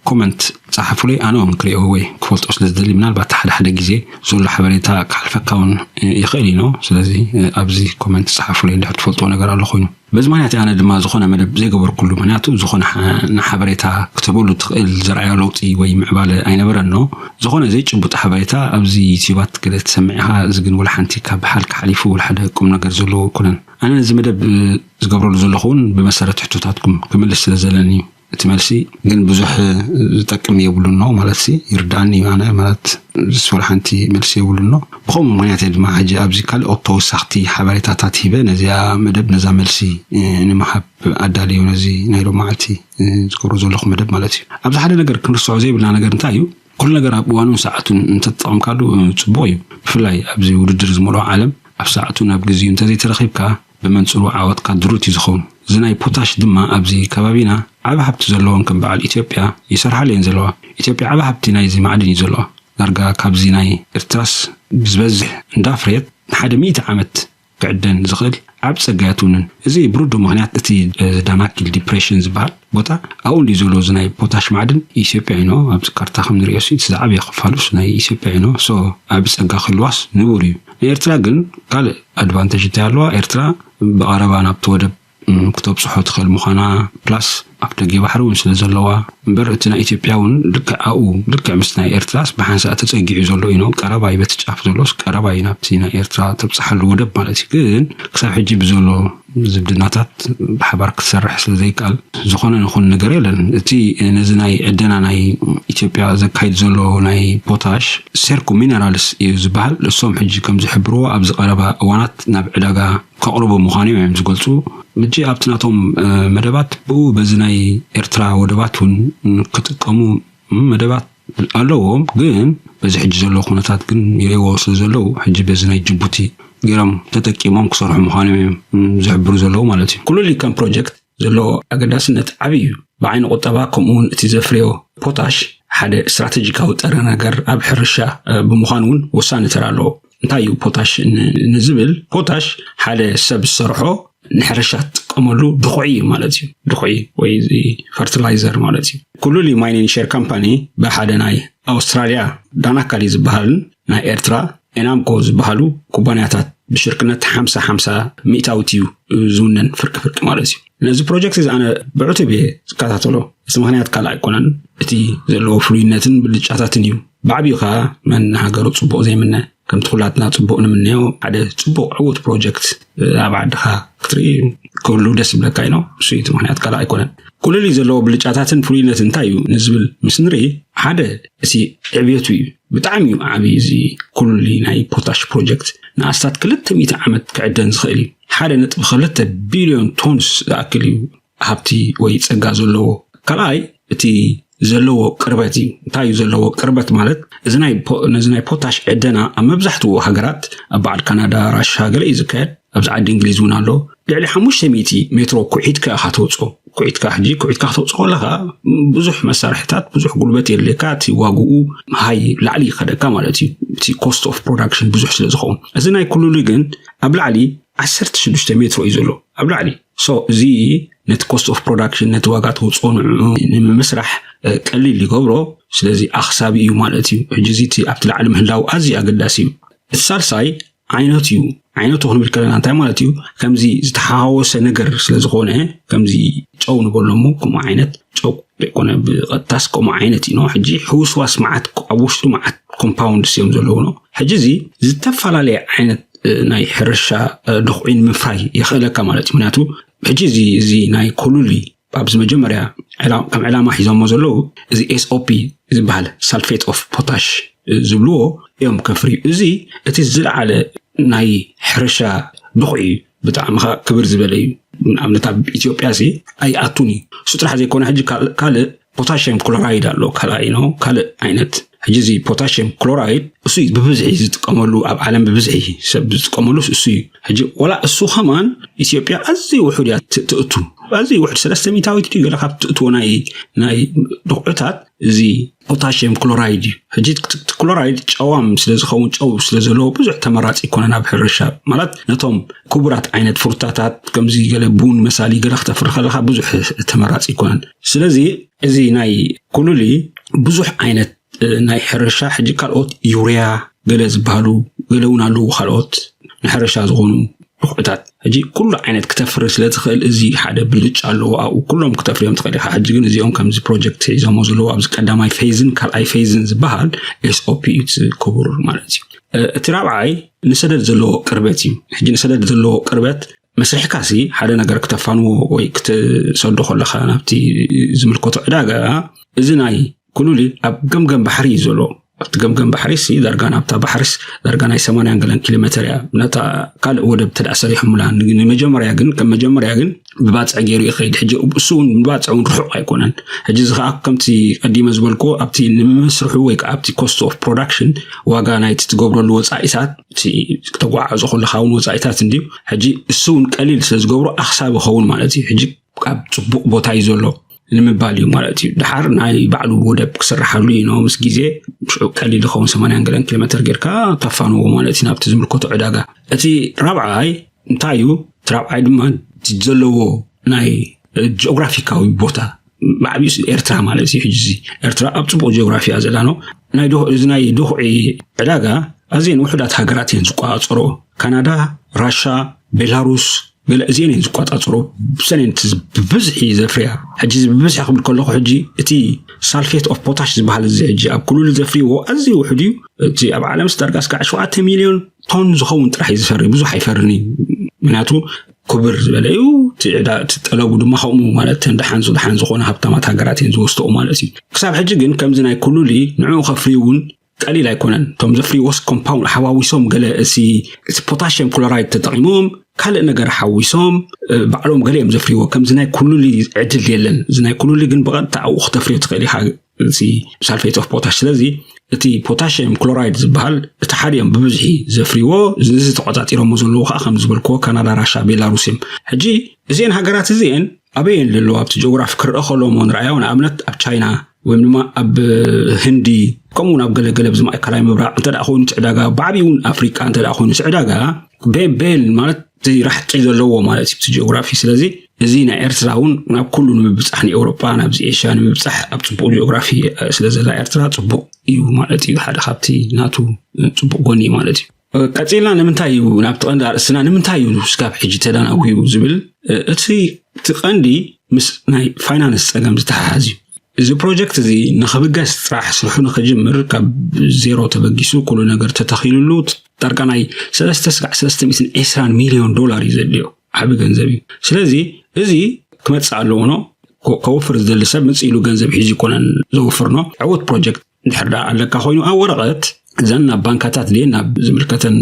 ኮመንት ጸሓፉለይ። ኣነ እውን ክሪኦ ወይ ክፈልጦ ስለ ዝደሊ፣ ምናልባት ሓደ ሓደ ግዜ ዘሎ ሓበሬታ ክሓልፈካ እውን ይኽእል እዩ። ስለዚ ኣብዚ ኮመንት ጸሓፉለይ እንድሕር ትፈልጥዎ ነገር ኣሎ ኮይኑ። በዚ ምክንያት ኣነ ድማ ዝኾነ መደብ ዘይገበርኩሉ፣ ምክንያቱ ዝኾነ ሓ- ንሓበሬታ ክትህበሉ ትኽእል ዘርኣዮ ለውጢ ወይ ምዕባለ ኣይነበረን። ዝኾነ ዘይጭቡጥ ሓበሬታ ኣብዚ ዩቲዩባት ገለ ትሰምዕ ኢኻ፣ እዚ ግን ወላ ሓንቲ ካብ ሓልካ ሓሊፉ ወላ ሓደ ቁም ነገር ዘለዎ ኣይኮነን። ኣነ ነዚ መደብ ዝገብረሉ ዘለኹ እውን ብመሰረት ሕቶታትኩም ክምልስ ስለ ዘለኒ እዩ። እቲ መልሲ ግን ብዙሕ ዝጠቅም የብሉን ነው ማለት ሲ ይርዳእኒ እዩ። ኣነ ማለት ዝስወል ሓንቲ መልሲ የብሉን ነው። ብኸምኡ ምክንያት እየ ድማ ሕጂ ኣብዚ ካልኦት ተወሳኽቲ ሓበሬታታት ሂበ ነዚኣ መደብ ነዛ መልሲ ንምሃብ ኣዳልዩ ነዚ ናይ ሎም መዓልቲ ዝገብሮ ዘለኹ መደብ ማለት እዩ። ኣብዚ ሓደ ነገር ክንርስዖ ዘይብልና ነገር እንታይ እዩ? ኩሉ ነገር ኣብ እዋኑን ሰዓቱን እንተተጠቐምካሉ ጽቡቕ እዩ። ብፍላይ ኣብዚ ውድድር ዝመልኦ ዓለም ኣብ ሰዓቱ ናብ ግዜኡ እንተዘይተረኺብካ ብመንጽሩ ዓወትካ ድሩት እዩ ዝኸውን። እዚ ናይ ፖታሽ ድማ ኣብዚ ከባቢና ዓቢ ሃብቲ ዘለዎም ከም በዓል ኢትዮጵያ ይሰርሓሉ እየን ዘለዋ። ኢትዮጵያ ዓቢ ሃብቲ ናይዚ ማዕድን እዩ ዘለዋ። ዳርጋ ካብዚ ናይ ኤርትራስ ዝበዝሕ እንዳፍረየት ንሓደ ሚእቲ ዓመት ክዕደን ዝኽእል ዓቢ ጸጋ እያ ትውንን። እዚ ብርዱ ምኽንያት እቲ ዳናኪል ዲፕሬሽን ዝበሃል ቦታ ኣብኡ እንዲ ዘሎ እዚ ናይ ፖታሽ ማዕድን ኢትዮጵያ እዩ። ኣብዚ ካርታ ከም ንሪኦ ሲ እቲ ዝዓበየ ክፋሉስ ናይ ኢትዮጵያ እዩ። ሶ ዓቢ ጸጋ ክህልዋስ ንቡር እዩ። ንኤርትራ ግን ካልእ ኣድቫንቴጅ እንታይ ኣለዋ? ኤርትራ ብቐረባ ናብቲ ወደብ ክተብፅሖ ትኽእል ምዃና ፕላስ ኣፍ ደገ ባሕሪ እውን ስለ ዘለዋ እምበር እቲ ናይ ኢትዮጵያ እውን ልክዕ ኣብኡ ልክዕ ምስ ናይ ኤርትራስ ብሓንሳእ ተፀጊዑ ዘሎ እዩ። ቀረባ እዩ በቲ ጫፍ ዘሎስ ቀረባ እዩ ናብቲ ናይ ኤርትራ ተብፅሓሉ ወደብ ማለት እዩ። ግን ክሳብ ሕጂ ብዘሎ ዝምድናታት ብሓባር ክትሰርሕ ስለ ዘይከኣል ዝኾነ ንኹን ነገር የለን። እቲ ነዚ ናይ ዕደና ናይ ኢትዮጵያ ዘካይድ ዘሎ ናይ ፖታሽ ሴርኮ ሚነራልስ እዩ ዝበሃል። እሶም ሕጂ ከም ዝሕብርዎ ኣብዚ ቀረባ እዋናት ናብ ዕዳጋ ከቕርቡ ምዃኑ እዮም ዝገልፁ። ሕጂ ኣብቲ ናቶም መደባት ብኡ በዚ ናይ ኤርትራ ወደባት እውን ክጥቀሙ መደባት ኣለዎም። ግን በዚ ሕጂ ዘለዉ ኩነታት ግን ይርእይዎ ስለ ዘለዉ ሕጂ በዚ ናይ ጅቡቲ ገይሮም ተጠቂሞም ክሰርሑ ምዃኖም እዮም ዝሕብሩ ዘለዉ ማለት እዩ። ኩሉ ሊካን ፕሮጀክት ዘለዎ ኣገዳስነት ዓብዪ እዩ። ብዓይኒ ቁጠባ ከምኡ እውን እቲ ዘፍርዮ ፖታሽ ሓደ ስትራቴጂካዊ ጥረ ነገር ኣብ ሕርሻ ብምዃኑ እውን ወሳኒ ተራ ኣለዎ። እንታይ እዩ ፖታሽ ንዝብል? ፖታሽ ሓደ ሰብ ዝሰርሖ ንሕርሻ ትጥቀመሉ ድኹዒ ማለት እዩ። ድኹዒ ወይ ፈርቲላይዘር ማለት እዩ። ኩሉሊ ማይኒንግ ሼር ካምፓኒ ብሓደ ናይ ኣውስትራልያ ዳናካሊ ዝበሃልን ናይ ኤርትራ ኤናምኮ ዝበሃሉ ኩባንያታት ብሽርክነት ሓምሳ ሓምሳ ሚእታዊት እዩ ዝውነን ፍርቂ ፍርቂ ማለት እዩ። ነዚ ፕሮጀክት እዚ ኣነ ብዕቱብ እየ ዝከታተሎ። እቲ ምኽንያት ካልእ ኣይኮነን፣ እቲ ዘለዎ ፍሉይነትን ብልጫታትን እዩ። ብዓብዩ ከዓ መን ንሃገሩ ፅቡቕ ዘይምነ ከምቲ ኩላትና ፅቡቕ ንምነዮ ሓደ ፅቡቕ ዕዉት ፕሮጀክት ኣብ ዓድኻ ክትርኢ ክህሉ ደስ ይብለካ ኢኖ። እሱ እቲ ምኽንያት ካልእ ኣይኮነን። ኩሉሊ ዘለዎ ብልጫታትን ፍሉይነት እንታይ እዩ ንዝብል ምስ ንርኢ ሓደ እቲ ዕብየቱ እዩ። ብጣዕሚ እዩ ዓብዪ እዚ ኩሉሊ ናይ ፖታሽ ፕሮጀክት ንኣስታት ክልተ ሚእቲ ዓመት ክዕደን ዝኽእል እዩ። ሓደ ነጥቢ ክልተ ቢልዮን ቶንስ ዝኣክል እዩ ሃብቲ ወይ ፀጋ ዘለዎ። ካልኣይ እቲ ዘለዎ ቅርበት እዩ። እንታይ እዩ ዘለዎ ቅርበት ማለት? እዚ ናይ ነዚ ናይ ፖታሽ ዕደና ኣብ መብዛሕትኡ ሃገራት ኣብ በዓል ካናዳ፣ ራሻ ገለ እዩ ዝካየድ። ኣብዚ ዓዲ እንግሊዝ እውን ኣሎ። ልዕሊ ሓሙሽተ ሚእቲ ሜትሮ ኩዒትካ ኢኻ ተውፅኦ። ኩዒትካ ሕጂ ኩዒትካ ክተውፅኦ ከለኻ ብዙሕ መሳርሕታት ብዙሕ ጉልበት የድልየካ። እቲ ዋግኡ ሃይ ላዕሊ ይኸደካ ማለት እዩ። እቲ ኮስት ኦፍ ፕሮዳክሽን ብዙሕ ስለ ዝኸውን እዚ ናይ ኩሉሊ ግን ኣብ ላዕሊ ዓሰርተ ሽዱሽተ ሜትሮ እዩ ዘሎ ኣብ ላዕሊ። ሶ እዚ ነቲ ኮስት ኦፍ ፕሮዳክሽን ነቲ ዋጋ ተውፅኦ ንዕኡ ንምምስራሕ ቀሊል ይገብሮ። ስለዚ ኣኽሳቢ እዩ ማለት እዩ። ሕጂ እዚ እቲ ኣብቲ ላዕሊ ምህላው ኣዝዩ ኣገዳሲ እዩ። እቲ ሳልሳይ ዓይነት እዩ። ዓይነቱ ክንብል ከለና እንታይ ማለት እዩ? ከምዚ ዝተሓዋወሰ ነገር ስለ ዝኾነ ከምዚ ጨው ንበሎ እሞ ከምኡ ዓይነት ጨው ዘይኮነ ብቐጥታስ ከምኡ ዓይነት እዩ። ሕጂ ሕውስዋስ መዓት ኣብ ውሽጡ መዓት ኮምፓውንድስ እዮም ዘለዉ ነው። ሕጂ እዚ ዝተፈላለየ ዓይነት ናይ ሕርሻ ድኹዒ ንምፍራይ የኽእለካ ማለት እዩ። ምክንያቱ ሕጂ እዚ እዚ ናይ ኮሉሊ ኣብዚ መጀመርያ ከም ዕላማ ሒዞሞ ዘለዉ እዚ ኤስኦፒ ዝበሃል ሳልፌት ኦፍ ፖታሽ ዝብልዎ እዮም ከፍርዩ። እዚ እቲ ዝለዓለ ናይ ሕርሻ ድኹዒ እዩ። ብጣዕሚ ከዓ ክብር ዝበለ እዩ። ንኣብነት ኣብ ኢትዮጵያ ሲ ኣይኣቱን እዩ። እሱ ጥራሕ ዘይኮነ ሕጂ ካልእ ፖታሽየም ክሎራይድ ኣሎ ካልኣይ ነው ካልእ ዓይነት። ሕጂ እዚ ፖታሽየም ክሎራይድ እሱ እዩ ብብዝሒ ዝጥቀመሉ ኣብ ዓለም ብብዝሒ ሰብ ዝጥቀመሉ እሱ እዩ። ሕጂ ወላ እሱ ከማን ኢትዮጵያ ኣዝዩ ውሑድ እያ ትእቱ። ኣዝዩ ውሕድ ሰለስተ ሚእታዊት ድዩ ገለ ካብ ትእትዎ ናይ ናይ ድቑዕታት እዚ ፖታሽየም ክሎራይድ እዩ። ሕጂ እቲ ክሎራይድ ጨዋም ስለ ዝኸውን፣ ጨው ስለ ዘለዎ ብዙሕ ተመራፂ ይኮነን ኣብ ሕርሻ። ማለት ነቶም ክቡራት ዓይነት ፍሩታታት ከምዚ ገለ ቡን መሳሊ ገለ ክተፍሪ ከለካ ብዙሕ ተመራፂ ይኮነን። ስለዚ እዚ ናይ ኩሉሊ ብዙሕ ዓይነት ናይ ሕርሻ ሕጂ ካልኦት ዩርያ ገለ ዝበሃሉ ገለ እውን ኣለዉ ካልኦት ንሕርሻ ዝኾኑ ድኹዕታት። ሕጂ ኩሉ ዓይነት ክተፍሪ ስለ ትኽእል እዚ ሓደ ብልጫ ኣለዎ ኣብኡ። ኩሎም ክተፍርዮም ትኽእል ኢኻ። ሕጂ ግን እዚኦም ከምዚ ፕሮጀክት ሒዞሞ ዘለዉ ኣብዚ ቀዳማይ ፌዝን ካልኣይ ፌዝን ዝበሃል ኤስኦፒ እዩ እቲ ክቡር ማለት እዩ። እቲ ራብዓይ ንሰደድ ዘለዎ ቅርበት እዩ። ሕጂ ንሰደድ ዘለዎ ቅርበት መስርሕካ ሲ ሓደ ነገር ክተፋንዎ ወይ ክትሰዶ ከለኻ ናብቲ ዝምልከቶ ዕዳጋ እዚ ናይ ኩሉሊ ኣብ ገምገም ባሕሪ እዩ ዘሎ። ኣብቲ ገምገም ባሕሪ ሲ ዳርጋ ናብታ ባሕሪስ ዳርጋ ናይ ሰማንያን ገለን ኪሎ ሜተር እያ። ነታ ካልእ ወደብ ተደኣ ሰሪሖምላ ንመጀመርያ ግን ከም መጀመርያ ግን ብባፅዕ ገይሩ ይኸይድ። ሕጂ እሱ እውን ብባፅዕ እውን ርሑቕ ኣይኮነን። ሕጂ እዚ ከዓ ከምቲ ቀዲመ ዝበልኩ ኣብቲ ንምስርሑ ወይ ከዓ ኣብቲ ኮስት ኦፍ ፕሮዳክሽን ዋጋ ናይቲ ትገብረሉ ወፃኢታት እቲ ክተጓዓዞ ከለካ እውን ወፃኢታት እንድዩ። ሕጂ እሱ እውን ቀሊል ስለ ዝገብሮ ኣክሳብ ይኸውን ማለት እዩ። ሕጂ ኣብ ፅቡቕ ቦታ እዩ ዘሎ ንምባል እዩ ማለት እዩ። ድሓር ናይ ባዕሉ ወደብ ክስርሓሉ እዩ ነው ምስ ግዜ ሽዑ ቀሊል ይኸውን ሰማንያን ገለን ኪሎ ሜተር ጌርካ ታፋንዎ ማለት እዩ ናብቲ ዝምልከቶ ዕዳጋ። እቲ ራብዓይ እንታይ እዩ? እቲ ራብዓይ ድማ እቲ ዘለዎ ናይ ጂኦግራፊካዊ ቦታ ብዓብዩ ኤርትራ ማለት እዩ። ሕጂ እዚ ኤርትራ ኣብ ፅቡቕ ጂኦግራፊ እያ ዘላ ነው። ናይ ድኹ- እዚ ናይ ድኹዒ ዕዳጋ ኣዝየን ውሑዳት ሃገራት እየን ዝቆፃፀሮ። ካናዳ፣ ራሻ፣ ቤላሩስ ገለ እዚአን እየን ዝቆፃፀሮ። ብሰን እየን እቲ ብብዝሒ ዘፍርያ። ሕጂ እዚ ብብዝሒ ክብል ከለኹ ሕጂ እቲ ሳልፌት ኦፍ ፖታሽ ዝበሃል እዚ ሕጂ ኣብ ክልሉ ዘፍርይዎ ኣዝዩ ውሑድ እዩ። እቲ ኣብ ዓለም ዳርጋ እስካዕ ሸውዓተ ሚልዮን ቶን ዝኸውን ጥራሕ እዩ ዝፈሪ፣ ብዙሕ ኣይፈርን እዩ። ምክንያቱ ክብር ዝበለ እዩ። እቲ ዕዳ- እቲ ጠለቡ ድማ ከምኡ ማለት እተን ደሓን ዝ- ደሓን ዝኾነ ሃብታማት ሃገራት እየን ዝወስድኦ ማለት እዩ። ክሳብ ሕጂ ግን ከምዚ ናይ ኩሉሊ ንዕኡ ከፍርዩ እውን ቀሊል ኣይኮነን። እቶም ዘፍርይዎስ ኮምፓውንድ ሓዋዊሶም ገለ እሲ እቲ ፖታሽየም ክሎራይድ ተጠቒሞም ካልእ ነገር ሓዊሶም እ፣ ባዕሎም ገለ እዮም ዘፍርይዎ። ከምዚ ናይ ኩሉሊ ዕድል የለን። እዚ ናይ ኩሉሊ ግን ብቐጥታ ኣብኡ ክተፍርዮ ትኽእል ኢኻ። እዚ ሳልፌት ኦፍ ፖታሽ። ስለዚ እቲ ፖታሽየም ክሎራይድ ዝበሃል እቲ ሓደ እዮም ብብዝሒ ዘፍርይዎ። እዚ ተቆፃፂሮሞ ዘለዉ ከዓ ከም ዝበልክዎ ካናዳ፣ ራሻ፣ ቤላሩስ እዮም። ሕጂ እዚአን ሃገራት እዚአን ኣበይ እየን ዘለዋ ኣብቲ ጂኦግራፊ ክረአ ከሎ እሞ ንረኣዮ ንኣብነት ኣብ ቻይና ወይ ድማ ኣብ ህንዲ ከምኡ እውን ኣብ ገለገለ ብዚ ማእከላይ ምብራቕ እንተ ደኣ ኮይኑ እቲ ዕዳጋ ብዓብኡ እውን ኣፍሪቃ እንተ ደኣ ኮይኑ እቲ ዕዳጋ ቤ- ቤል ማለት እቲ ራሕጢ ዘለዎ ማለት እዩ እቲ ጂኦግራፊ። ስለዚ እዚ ናይ ኤርትራ እውን ናብ ኩሉ ንምብፃሕ ንኤውሮጳ ናብዚ ኤሽያ ንምብፃሕ ኣብ ፅቡቕ ጂኦግራፊ እ፣ ስለ ዘላ ኤርትራ ፅቡቕ እዩ ማለት እዩ። ሓደ ካብቲ ናቱ እ፣ ፅቡቕ ጎኒ እዩ ማለት እዩ። እ፣ ቀፂልና ንምንታይ እዩ ናብቲ ቀንዲ ኣርእስትና ንምንታይ እዩ ስጋብ ሕጂ ተዳናጉ እዩ ዝብል እ፣ እቲ እቲ ቀንዲ ምስ ናይ ፋይናንስ ፀገም ዝተሓሓዝ እዩ። እዚ ፕሮጀክት እዚ ንኽብገስ ጥራሕ ስርሑ ንኽጅምር ካብ ዜሮ ተበጊሱ ኩሉ ነገር ተተኺሉሉ ዳርጋ ናይ ሰለስተ ስጋዕ ሰለስተ ሚእትን ዕስራን ሚልዮን ዶላር እዩ ዘድልዮ። ዓቢ ገንዘብ እዩ። ስለዚ እዚ ክመጽእ ኣለዎ ነው። ከ- ከውፍር ዝደሊ ሰብ ምጽእ ኢሉ ገንዘብ ሒዙ ይኮነን ዘውፍር ነው። ዕውት ፕሮጀክት እንድሕር ደኣ ኣለካ ኮይኑ ኣብ ወረቐት እዘን ናብ ባንካታት ድየ ናብ ዝምልከተን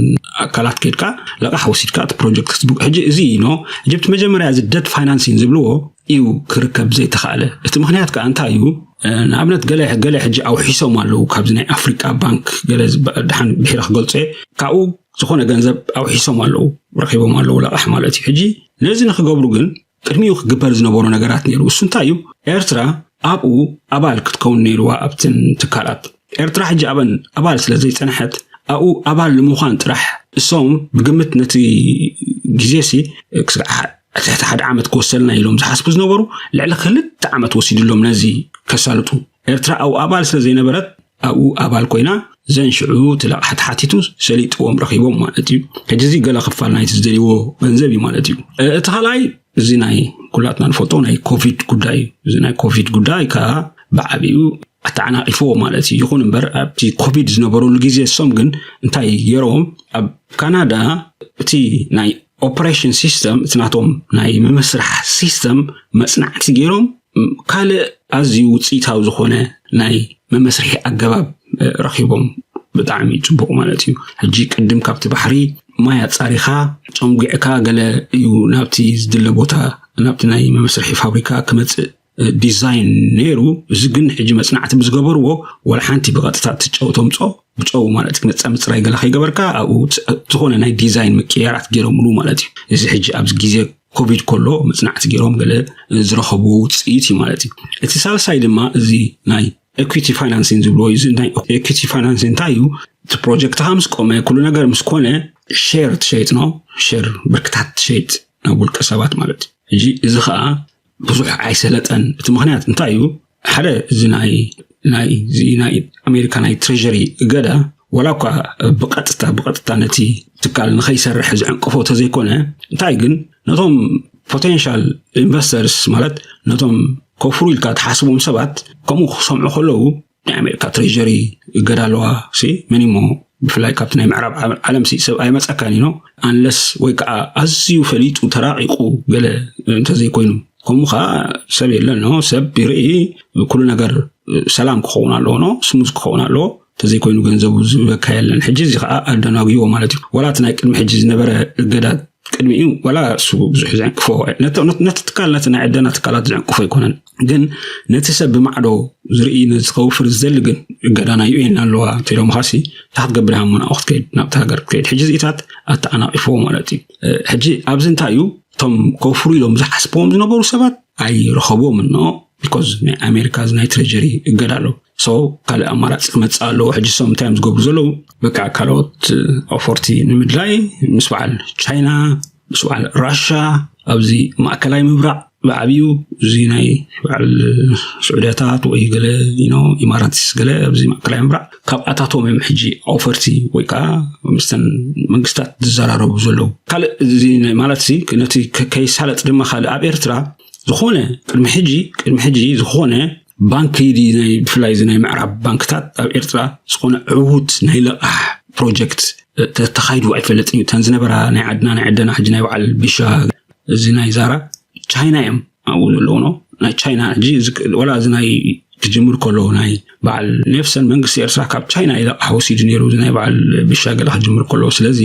ኣካላት ከድካ ለቃሕ ወሲድካ እቲ ፕሮጀክት ክትቡ- ሕጂ እዚ እዩ ነው። ሕጂ እቲ መጀመርያ እዚ ደት ፋይናንሲንግ ዝብልዎ እዩ ክርከብ ዘይተኻእለ። እቲ ምኽንያት ከዓ እንታይ እዩ? እ፣ ንኣብነት ገለ ገለ ሕጂ ኣውሒሶም ኣለዉ ካብዚ ናይ ኣፍሪቃ ባንክ ገለ ዝበ- ደሓን ብሒረ ክገልጾ እየ። ካብኡ ዝኾነ ገንዘብ ኣውሒሶም ኣለዉ፣ ረኺቦም ኣለዉ ለቓሕ ማለት እዩ። ሕጂ ነዚ ንክገብሩ ግን ቅድሚኡ ክግበር ዝነበሩ ነገራት ነይሩ። እሱ እንታይ እዩ? ኤርትራ ኣብኡ ኣባል ክትከውን ነይርዋ ኣብትን ትካላት። ኤርትራ ሕጂ ኣበን ኣባል ስለ ዘይጸንሐት ኣብኡ ኣባል ንምዃን ጥራሕ እሶም ብግምት ነቲ ግዜሲ ክስጋዕ ትሕቲ ሓደ ዓመት ክወሰልና ኢሎም ዝሓስቡ ዝነበሩ ልዕሊ ክልተ ዓመት ወሲድሎም ነዚ ከሳልጡ። ኤርትራ ኣብኡ ኣባል ስለ ዘይነበረት ኣብኡ ኣባል ኮይና ዘን ሽዑ እቲ ለቕሓ ተሓቲቱ ሰሊጥዎም ረኺቦም ማለት እዩ። ሕጂ እዚ ገለ ክፋል ናይቲ ዝደልይዎ ገንዘብ እዩ ማለት እዩ። እ- እቲ ካልኣይ እዚ ናይ ኩላትና ንፈልጦ ናይ ኮቪድ ጉዳይ እዩ። እዚ ናይ ኮቪድ ጉዳይ ከዓ ብዓቢኡ ኣተዓናቒፍዎ ማለት እዩ። ይኹን እምበር ኣብቲ ኮቪድ ዝነበረሉ ግዜ እሶም ግን እንታይ ገይሮም ኣብ ካናዳ እቲ ናይ ኦፕሬሽን ሲስተም እቲ ናቶም ናይ ምምስራሕ ሲስተም መፅናዕቲ ገይሮም ካልእ ኣዝዩ ውፅኢታዊ ዝኾነ ናይ መመስርሒ ኣገባብ ረኺቦም። ብጣዕሚ ፅቡቕ ማለት እዩ። ሕጂ ቅድም ካብቲ ባሕሪ ማይ ኣፃሪኻ ጨንጒዕካ ገለ እዩ ናብቲ ዝድለ ቦታ ናብቲ ናይ መመስርሒ ፋብሪካ ክመፅእ ዲዛይን ነይሩ። እዚ ግን ሕጂ መፅናዕቲ ብዝገበርዎ ዋላ ሓንቲ ብቐጥታ ትጨው ተምፆ ብጨው ማለት መፃ ምፅራይ ገለ ከይገበርካ ኣብኡ ዝኾነ ናይ ዲዛይን ምቅያራት ገይሮምሉ ማለት እዩ። እዚ ሕጂ ኣብዚ ግዜ ኮቪድ ከሎ መፅናዕቲ ገይሮም ገለ ዝረኸብዎ ውፅኢት እዩ ማለት እዩ። እቲ ሳልሳይ ድማ እዚ ናይ equity financing ዝብልዎ እዩ። እዚ ናይ equity financing እንታይ እዩ? እቲ ፕሮጀክትኻ ምስ ቆመ፣ ኩሉ ነገር ምስ ኮነ፣ ሼር ትሸይጥ ነው። ሼር ብርክታት ትሸይጥ ናብ ውልቀ ሰባት ማለት እዩ። ሕጂ እዚ ከዓ ብዙሕ ኣይሰለጠን። እቲ ምኽንያት እንታይ እዩ? ሓደ እዚ ናይ ናይ እዚ ናይ ኣሜሪካ ናይ ትሬጀሪ እገዳ ዋላ እኳ ብቐጥታ ብቐጥታ ነቲ ትካል ንኸይሰርሕ ዝዕንቅፎ ተዘይኮነ፣ እንታይ ግን ነቶም ፖቴንሻል ኢንቨስተርስ፣ ማለት ነቶም ከፍሩ ኢልካ ትሓስቦም ሰባት ከምኡ ክሰምዑ ከለዉ፣ ናይ ኣሜሪካ ትሬጀሪ እገዳ ኣለዋ ሲ መን እሞ ብፍላይ ካብቲ ናይ ምዕራብ ዓለም ሲ ሰብ ኣይመፀካን ኢኖ፣ ኣንለስ ወይ ከዓ ኣዝዩ ፈሊጡ ተራቂቁ ገለ እንተዘይኮይኑ። ከምኡ ከዓ ሰብ የለን ነው። ሰብ ይርኢ፣ ኩሉ ነገር ሰላም ክኸውን ኣለዎ ነው፣ ስሙዝ ክኸውን ኣለዎ። እንተዘይኮይኑ ገንዘቡ ዝበካ የለን። ሕጂ እዚ ከዓ ኣደናጉዎ ማለት እዩ። ዋላ እቲ ናይ ቅድሚ ሕጂ ዝነበረ እገዳ ቅድሚኡ ዋላ እሱ ብዙሕ ዘዕንቅፎ፣ ነቲ ትካል፣ ነቲ ናይ ዕደና ትካላት ዘዕንቅፎ ኣይኮነን። ግን ነቲ ሰብ ብማዕዶ ዝርኢ፣ ነዚ ከውፍር ዝደሊ ግን እገዳ ናይ ዩኤን ኣለዋ እንተኢሎም ኻሲ፣ እንታይ ክትገብር ኢኻ እሞ ናብኡ ክትከይድ፣ ናብቲ ሃገር ክትከይድ? ሕጂ እዚኢታት ኣተዓናቒፍዎ ማለት እዩ። ሕጂ ኣብዚ እንታይ እዩ፣ እቶም ከውፍሩ ኢሎም ዝሓስብዎም ዝነበሩ ሰባት ኣይረኸብዎም እኖ፣ ቢኮዝ ናይ ኣሜሪካ እዚ ናይ ትሬጀሪ እገዳ ኣሎ። ሶ ካልእ ኣማራፂ ክመፅእ ኣለዎ። ሕጂ ሶም እንታይ እዮም ዝገብሩ ዘለዉ? በቃ ካልኦት ኦፈርቲ ንምድላይ ምስ በዓል ቻይና፣ ምስ በዓል ራሻ፣ ኣብዚ ማእከላይ ምብራዕ ብዓብዩ እዚ ናይ በዓል ስዑድያታት ወይ ገለ ኢኖ ኢማራትስ ገለ ኣብዚ ማእከላይ ምብራዕ ካብኣታቶም እዮም ሕጂ ኦፈርቲ ወይ ከዓ ምስተን መንግስታት ዝዘራረቡ ዘለዉ። ካልእ እዚ ማለት ሲ ነቲ ከይሳለጥ ድማ ካልእ ኣብ ኤርትራ ዝኾነ ቅድሚ ሕጂ ቅድሚ ሕጂ ዝኾነ ባንክ ዲ ናይ ብፍላይ እዚ ናይ ምዕራብ ባንክታት ኣብ ኤርትራ ዝኾነ ዕዉት ናይ ለቓሕ ፕሮጀክት ተኻይዱ ኣይፈልጥን እዩ። እተን ዝነበራ ናይ ዓድና ናይ ዕደና ሕጂ ናይ በዓል ቢሻ እዚ ናይ ዛራ ቻይና እዮም ኣብኡ ዘለውኖ ናይ ቻይና ሕጂ ወላ እዚ ናይ ክጅምር ከሎ ናይ በዓል ኔፍሰን መንግስቲ ኤርትራ ካብ ቻይና ኢለቃሕ ወሲዱ ነይሩ። እዚ ናይ በዓል ቢሻ ገለ ክጅምር ከሎ ስለዚ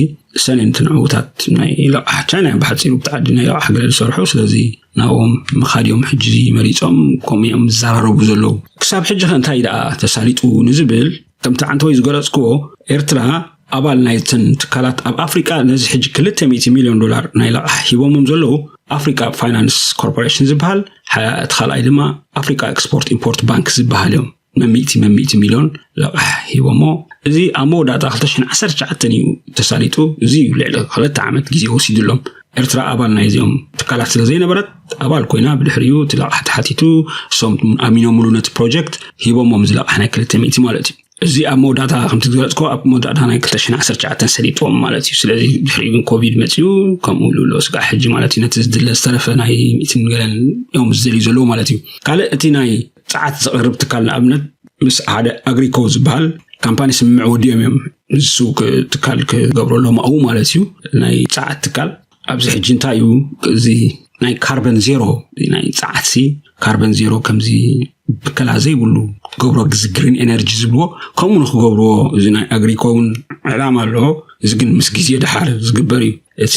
ሰኔን ትንዕውታት ናይ ኢለቃሕ ቻይና እዮም ብሓፂሩ ብቲ ዓዲ ናይ ኢለቃሕ ገለ ዝሰርሑ ስለዚ ናብኦም ምኻድ እዮም ሕጂ መሪፆም ከምኡ እዮም ዝዘራረቡ ዘለዉ። ክሳብ ሕጂ ከ እንታይ ደኣ ተሳሊጡ ንዝብል ከምቲ ዓንተወይ ዝገለፅክዎ ኤርትራ ኣባል ናይተን ትካላት ኣብ ኣፍሪቃ ነዚ ሕጂ ክልተ ሚእቲ ሚልዮን ዶላር ናይ ለቓሕ ሂቦሞም ዘለዉ ኣፍሪቃ ፋይናንስ ኮርፖሬሽን ዝበሃል እቲ ካልኣይ ድማ ኣፍሪቃ ኤክስፖርት ኢምፖርት ባንክ ዝበሃል እዮም። መሚእቲ መሚእቲ ሚልዮን ለቓሕ ሂቦሞ እዚ ኣብ መወዳእታ ክልተ ሽሕን ዓሰርተ ትሽዓተን እዩ ተሳሊጡ። እዚ እዩ ልዕሊ ክልተ ዓመት ግዜ ወሲዱሎም። ኤርትራ ኣባል ናይዚኦም ትካላት ስለ ዘይነበረት ኣባል ኮይና ብድሕሪኡ እቲ ለቓሕ ተሓቲቱ እሶም ኣሚኖምሉ ነቲ ፕሮጀክት ሂቦሞም ዝለቓሕ ናይ ክልተ ሚእቲ ማለት እዩ። እዚ ኣብ መወዳእታ ከምቲ ዝገለፅኮ ኣብ መወዳእታ ናይ ክልተ ሽሕን ዓሰርተ ትሽዓተን ሰሊጥዎም ማለት እዩ። ስለዚ ድሕሪኡ ግን ኮቪድ መፅኡ ከምኡ ልብሎ ስጋዕ ሕጂ ማለት እዩ ነቲ ዝድለ ዝተረፈ ናይ ሚእትን ገለን እዮም ዝደልዩ ዘለዉ ማለት እዩ። ካልእ እቲ ናይ ፀዓት ዘቕርብ ትካል ንኣብነት ምስ ሓደ ኣግሪኮ ዝበሃል ካምፓኒ ስምምዕ ወዲኦም እዮም። ንሱ ትካል ክገብረሎም ኣብኡ ማለት እዩ ናይ ፀዓት ትካል ኣብዚ ሕጂ እንታይ እዩ እዚ ናይ ካርበን ዜሮ ናይ ፀዓትሲ ካርበን ዜሮ ከምዚ ብከላ ዘይብሉ ክገብሮ ግዚ ግሪን ኤነርጂ ዝብልዎ ከምኡ ንክገብርዎ እዚ ናይ ኣግሪኮ እውን ዕላማ ኣለዎ። እዚ ግን ምስ ግዜ ድሓር ዝግበር እዩ። እቲ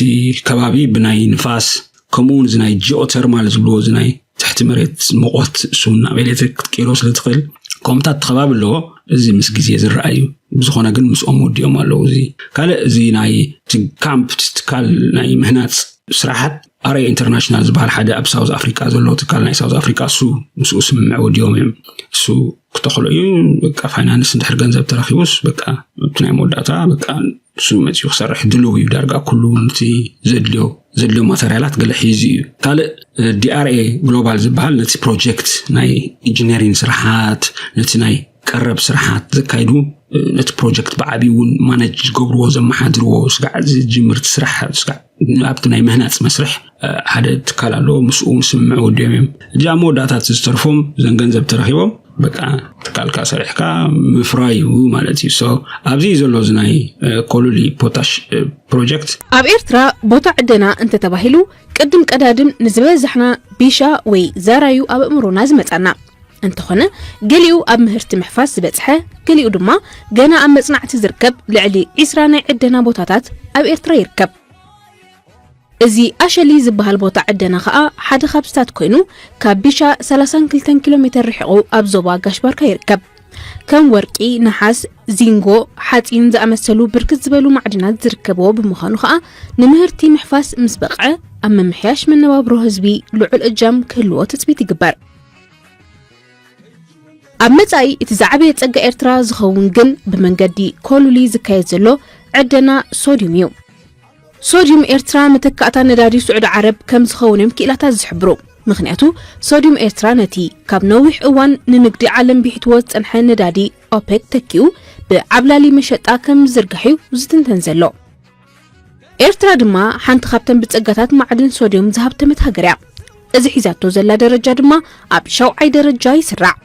ከባቢ ብናይ ንፋስ ከምኡ እውን እዚ ናይ ጂኦተርማል ዝብልዎ እዚ ናይ ትሕቲ መሬት ሙቐት እሱ ናብ ኤሌክትሪክ ክትቀይሮ ስለ ትኽእል ከምታት ከባቢ ኣለዎ። እዚ ምስ ግዜ ዝረኣይ እዩ። ብዝኾነ ግን ምስኦም ወዲኦም ኣለዉ። እዚ ካልእ እዚ ናይ ካምፕ ትካል ናይ ምህናፅ ስራሓት ኣርኤ ኢንተርናሽናል ዝበሃል ሓደ ኣብ ሳውዝ ኣፍሪቃ ዘሎ ትካል ናይ ሳውዝ ኣፍሪቃ እሱ ምስኡ ስምምዕ ወዲኦም እዮም። እሱ ክተኽሎ እዩ። በቃ ፋይናንስ እንድሕር ገንዘብ ተረኪቡስ በቃ እቲ ናይ መወዳእታ በቃ እሱ መፅኡ ክሰርሕ ድልው እዩ። ዳርጋ ኩሉ ነቲ ዘድልዮ ዘድልዮ ማተርያላት ገለ ሒዙ እዩ። ካልእ ዲኣርኤ ግሎባል ዝበሃል ነቲ ፕሮጀክት ናይ ኢንጂነሪንግ ስራሓት ነቲ ናይ ቀረብ ስራሓት ዘካይዱ ነቲ ፕሮጀክት ብዓብዩ እውን ማነጅ ዝገብርዎ ዘመሓድርዎ ስጋዕ ዝጅምርቲ ስራሕ ስጋዕ ኣብቲ ናይ ምህናፅ መስርሕ ሓደ ትካል ኣለዎ። ምስኡ እውን ስምምዕ ወዲኦም እዮም። እዚኣ መወዳእታት ዝተርፎም ዘን ገንዘብ ተረኪቦም በቃ ትካልካ ሰሪሕካ ምፍራይ እዩ ማለት እዩ። ሶ ኣብዚ እዩ ዘሎ እዚ ናይ ኮሉሊ ፖታሽ ፕሮጀክት። ኣብ ኤርትራ ቦታ ዕደና እንተተባሂሉ ቅድም ቀዳድም ንዝበዛሕና ቢሻ ወይ ዛራዩ ኣብ ኣእምሮና ዝመጻና። እንተኾነ ገሊኡ ኣብ ምህርቲ ምሕፋስ ዝበጽሐ፣ ገሊኡ ድማ ገና ኣብ መጽናዕቲ ዝርከብ ልዕሊ ዒስራ ናይ ዕደና ቦታታት ኣብ ኤርትራ ይርከብ። እዚ ኣሸሊ ዝበሃል ቦታ ዕደና ኸኣ ሓደ ካብዚታት ኮይኑ ካብ ቢሻ ሰላሳን ክልተን ኪሎ ሜተር ርሒቑ ኣብ ዞባ ጋሽ ባርካ ይርከብ። ከም ወርቂ፣ ነሓስ፣ ዚንጎ፣ ሓጺን ዝኣመሰሉ ብርክት ዝበሉ ማዕድናት ዝርከብዎ ብምዃኑ ከኣ፣ ንምህርቲ ምሕፋስ ምስ በቕዐ፣ ኣብ ምምሕያሽ መነባብሮ ህዝቢ ልዑል እጃም ክህልዎ ትጽቢት ይግበር። ኣብ መጻኢ እቲ ዝዓበየ ጸጋ ኤርትራ ዝኸውን ግን ብመንገዲ ኮሉሊ ዝካየድ ዘሎ ዕደና ሶድዩም እዩ። ሶድዩም ኤርትራ መተካእታ ነዳዲ ስዑዲ ዓረብ ከም ዝኸውን እዮም ክኢላታት ዝሕብሩ። ምኽንያቱ ሶድዩም ኤርትራ ነቲ ካብ ነዊሕ እዋን ንንግዲ ዓለም ቢሒትዎ ዝጸንሐ ነዳዲ ኦፔክ ተኪኡ ብዓብላሊ መሸጣ ከም ዝዝርጋሕ እዩ ዝትንተን ዘሎ። ኤርትራ ድማ ሓንቲ ካብተን ብጸጋታት ማዕድን ሶድዩም ዝሃብተመት ሃገር እያ። እዚ ሒዛቶ ዘላ ደረጃ ድማ ኣብ ሻውዓይ ደረጃ ይስራዕ።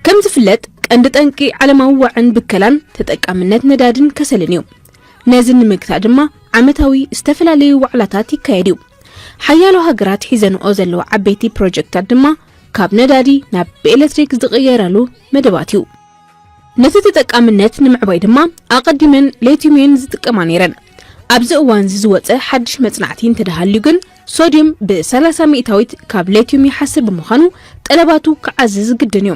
ከም ዝፍለጥ ቀንዲ ጠንቂ ዓለማዊ ዋዕን ብከላን ተጠቃምነት ነዳድን ከሰልን እዩ። ነዚ ንምግታእ ድማ ዓመታዊ ዝተፈላለዩ ዋዕላታት ይካየድ እዩ። ሓያሎ ሃገራት ሒዘንኦ ዘለዋ ዓበይቲ ፕሮጀክታት ድማ ካብ ነዳዲ ናብ ብኤሌክትሪክ ዝቕየራሉ መደባት እዩ። ነቲ ተጠቃምነት ንምዕባይ ድማ ኣቐዲመን ሌቲዩም እየን ዝጥቀማ ነይረን። ኣብዚ እዋን እዚ ዝወፀ ሓድሽ መጽናዕቲ እንተደሃልዩ ግን ሶድዩም ብ30 ሚእታዊት ካብ ሌቲዩም ይሓስር ብምዃኑ ጠለባቱ ክዓዝዝ ግድን እዩ።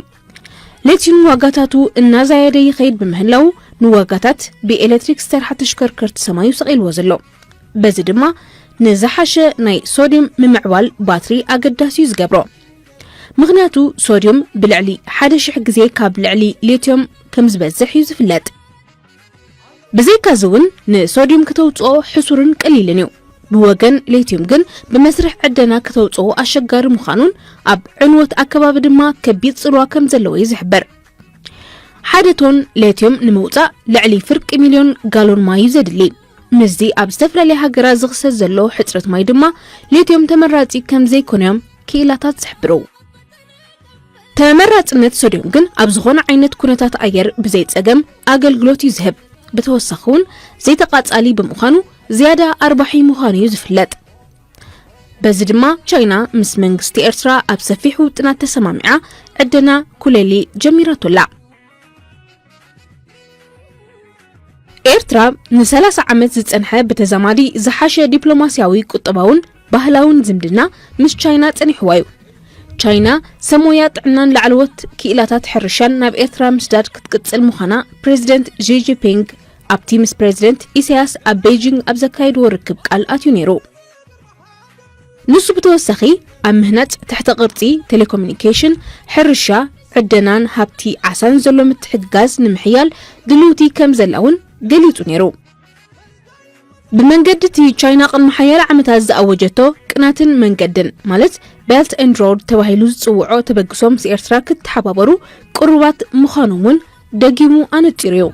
ሌቲዩም ዋጋታቱ እናዛየደ ይኸይድ ብምህላው ንዋጋታት ብኤሌክትሪክ ዝሰርሓ ተሽከርከርቲ ሰማዩ ሰቒልዎ ዘሎ። በዚ ድማ ንዝሓሸ ናይ ሶድዩም ምምዕባል ባትሪ ኣገዳሲ እዩ ዝገብሮ። ምኽንያቱ ሶድዩም ብልዕሊ ሓደ ሽሕ ግዜ ካብ ልዕሊ ሌቲዩም ከም ዝበዝሕ እዩ ዝፍለጥ። ብዘይካዚ እውን ንሶድዩም ከተውፅኦ ሕሱርን ቀሊልን እዩ። ብወገን ሌቲዩም ግን ብመስርሕ ዕደና ከተውፅኦ ኣሸጋሪ ምዃኑን ኣብ ዕንወት ኣከባቢ ድማ ከቢድ ፅልዋ ከም ዘለዎ እዩ ዝሕበር። ሓደ ቶን ሌቲዩም ንምውፃእ ልዕሊ ፍርቂ ሚልዮን ጋሎን ማይ እዩ ዘድሊ። ምስዚ ኣብ ዝተፈላለያ ሃገራት ዝኽሰት ዘሎ ሕፅረት ማይ ድማ ሌቲዩም ተመራፂ ከም ዘይኮነ እዮም ክኢላታት ዝሕብሩ። ተመራፅነት ሶድዩም ግን ኣብ ዝኾነ ዓይነት ኩነታት ኣየር ብዘይፀገም ኣገልግሎት እዩ ዝህብ። ብተወሳኺ እውን ዘይተቓፃሊ ብምዃኑ ዝያዳ ኣርባሒ ምዃኑ እዩ ዝፍለጥ። በዚ ድማ ቻይና ምስ መንግስቲ ኤርትራ ኣብ ሰፊሕ ውጥናት ተሰማሚዓ ዕደና ኩለሊ ጀሚራቶላ። ኤርትራ ን30 ዓመት ዝጸንሐ ብተዛማዲ ዝሓሸ ዲፕሎማስያዊ፣ ቁጠባውን ባህላውን ዝምድና ምስ ቻይና ጸኒሕዋ እዩ። ቻይና ሰሞያ ጥዕናን ላዕለዎት ክኢላታት ሕርሻን ናብ ኤርትራ ምስዳድ ክትቅጽል ምዃና ፕሬዚደንት ሺ ጂንፒንግ ኣብቲ ምስ ፕሬዚደንት ኢሳያስ ኣብ ቤይጂንግ ኣብ ዘካየድዎ ርክብ ቃል ኣትዩ ነይሩ። ንሱ ብተወሳኺ ኣብ ምህናጽ ትሕተ ቅርጺ፣ ቴሌኮሙኒኬሽን፣ ሕርሻ፣ ዕደናን ሃብቲ ዓሳን ዘሎ ምትሕግጋዝ ንምሕያል ድልውቲ ከም ዘላ እውን ገሊጹ ነይሩ። ብመንገዲ እቲ ቻይና ቅድሚ ሓያለ ዓመታት ዝኣወጀቶ ቅናትን መንገድን፣ ማለት ቤልት ኤንድ ሮድ ተባሂሉ ዝጽውዖ ተበግሶ ምስ ኤርትራ ክተሓባበሩ ቅሩባት ምዃኖም እውን ደጊሙ ኣነጺሩ እዩ።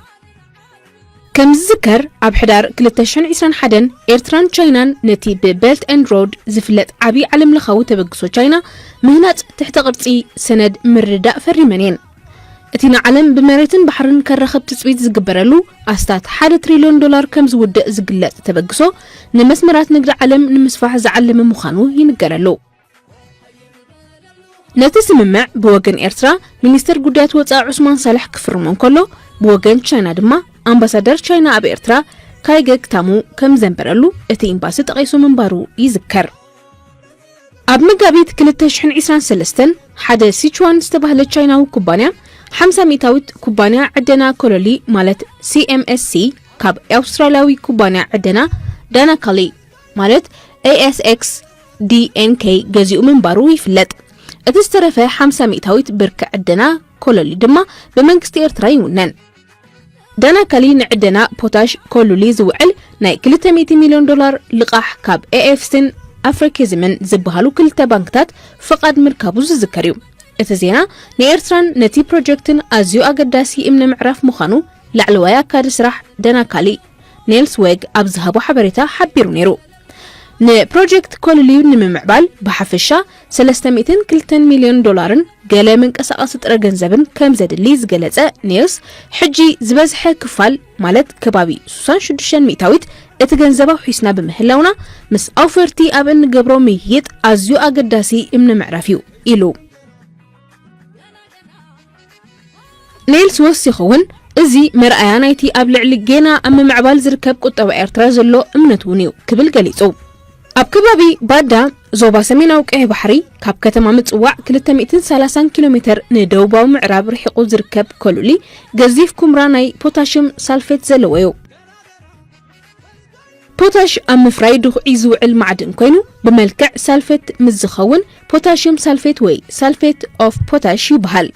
ከም ዝዝከር ኣብ ሕዳር ክልተ ሽሕን ዕስራን ሓደን ኤርትራን ቻይናን ነቲ ብቤልት ኤንድ ሮድ ዝፍለጥ ዓቢ ዓለምለኻዊ ተበግሶ ቻይና ምህናጽ ትሕተ ቅርጺ ሰነድ ምርድዳእ ፈሪመን እየን። እቲ ንዓለም ብመሬትን ባሕርን ከራኽብ ትጽቢት ዝግበረሉ ኣስታት ሓደ ትሪልዮን ዶላር ከም ዝውድእ ዝግለጽ ተበግሶ ንመስመራት ንግዲ ዓለም ንምስፋሕ ዝዓለመ ምዃኑ ይንገረሉ። ነቲ ስምምዕ ብወገን ኤርትራ ሚኒስተር ጉዳያት ወጻኢ ዑስማን ሳልሕ ክፍርሞ እንከሎ፣ ብወገን ቻይና ድማ ኣምባሳደር ቻይና ኣብ ኤርትራ ካይገ ክታሙ ከም ዘንበረሉ እቲ ኤምባሲ ጠቒሱ ምንባሩ ይዝከር። ኣብ መጋቢት ክልተ ሽሕን ዕስራን ሰለስተን ሓደ ሲቹዋን ዝተባህለ ቻይናዊ ኩባንያ ሓምሳ ሚእታዊት ኩባንያ ዕደና ኮሎሊ ማለት ሲ ኤም ኤስ ሲ ካብ ኣውስትራልያዊ ኩባንያ ዕደና ዳናካሊ ማለት ኤ ኤስ ኤክስ ዲ ኤን ኬ ገዚኡ ምንባሩ ይፍለጥ። እቲ ዝተረፈ ሓምሳ ሚእታዊት ብርኪ ዕደና ኮሎሊ ድማ ብመንግስቲ ኤርትራ ይውነን። ዳናካሊ ንዕደና ፖታሽ ኮሉሊ ዝውዕል ናይ ክልተ ሚእቲ ሚልዮን ዶላር ልቓሕ ካብ ኤ ኤፍ ሲን ኣፍሪኪዝምን ዝበሃሉ ክልተ ባንክታት ፍቓድ ምርካቡ ዝዝከር እዩ። እቲ ዜና ንኤርትራን ነቲ ፕሮጀክትን ኣዝዩ ኣገዳሲ እምነ ምዕራፍ ምዃኑ ላዕለዋይ ኣካዲ ስራሕ ዳናካሊ ኔልስ ዌግ ኣብ ዝሃቦ ሓበሬታ ሓቢሩ ነይሩ። ንፕሮጀክት ኮሎሊ ንምምዕባል ብሓፈሻ ሰለስተ ሚእትን ክልተን ሚልዮን ዶላርን ገለ መንቀሳቐሲ ጥረ ገንዘብን ከም ዘድሊ ዝገለጸ ኔልስ፣ ሕጂ ዝበዝሐ ክፋል ማለት ከባቢ ስሳን ሽዱሽተን ሚእታዊት እቲ ገንዘብ ኣውሒስና ብምህላውና ምስ ኣውፈርቲ ኣብ እንገብሮ ምይይጥ ኣዝዩ ኣገዳሲ እምነ ምዕራፍ እዩ ኢሉ። ኔልስ ወሲኹ እውን፣ እዚ መርኣያ ናይቲ ኣብ ልዕሊ ጌና ኣብ ምምዕባል ዝርከብ ቁጠባ ኤርትራ ዘሎ እምነት እውን እዩ ክብል ገሊጹ። ኣብ ከባቢ ባዳ ዞባ ሰሜናዊ ቀይሕ ባሕሪ ካብ ከተማ ምጽዋዕ ክልተ ሚእትን ሰላሳን ኪሎ ሜተር ንደቡባዊ ምዕራብ ርሒቑ ዝርከብ ኮሉሊ፣ ገዚፍ ኩምራ ናይ ፖታሽየም ሳልፌት ዘለዎ እዩ። ፖታሽ ኣብ ምፍራይ ድኹዒ ዝውዕል ማዕድን ኮይኑ፣ ብመልክዕ ሳልፌት ምስ ዝኸውን ፖታሽየም ሳልፌት ወይ ሳልፌት ኦፍ ፖታሽ ይበሃል።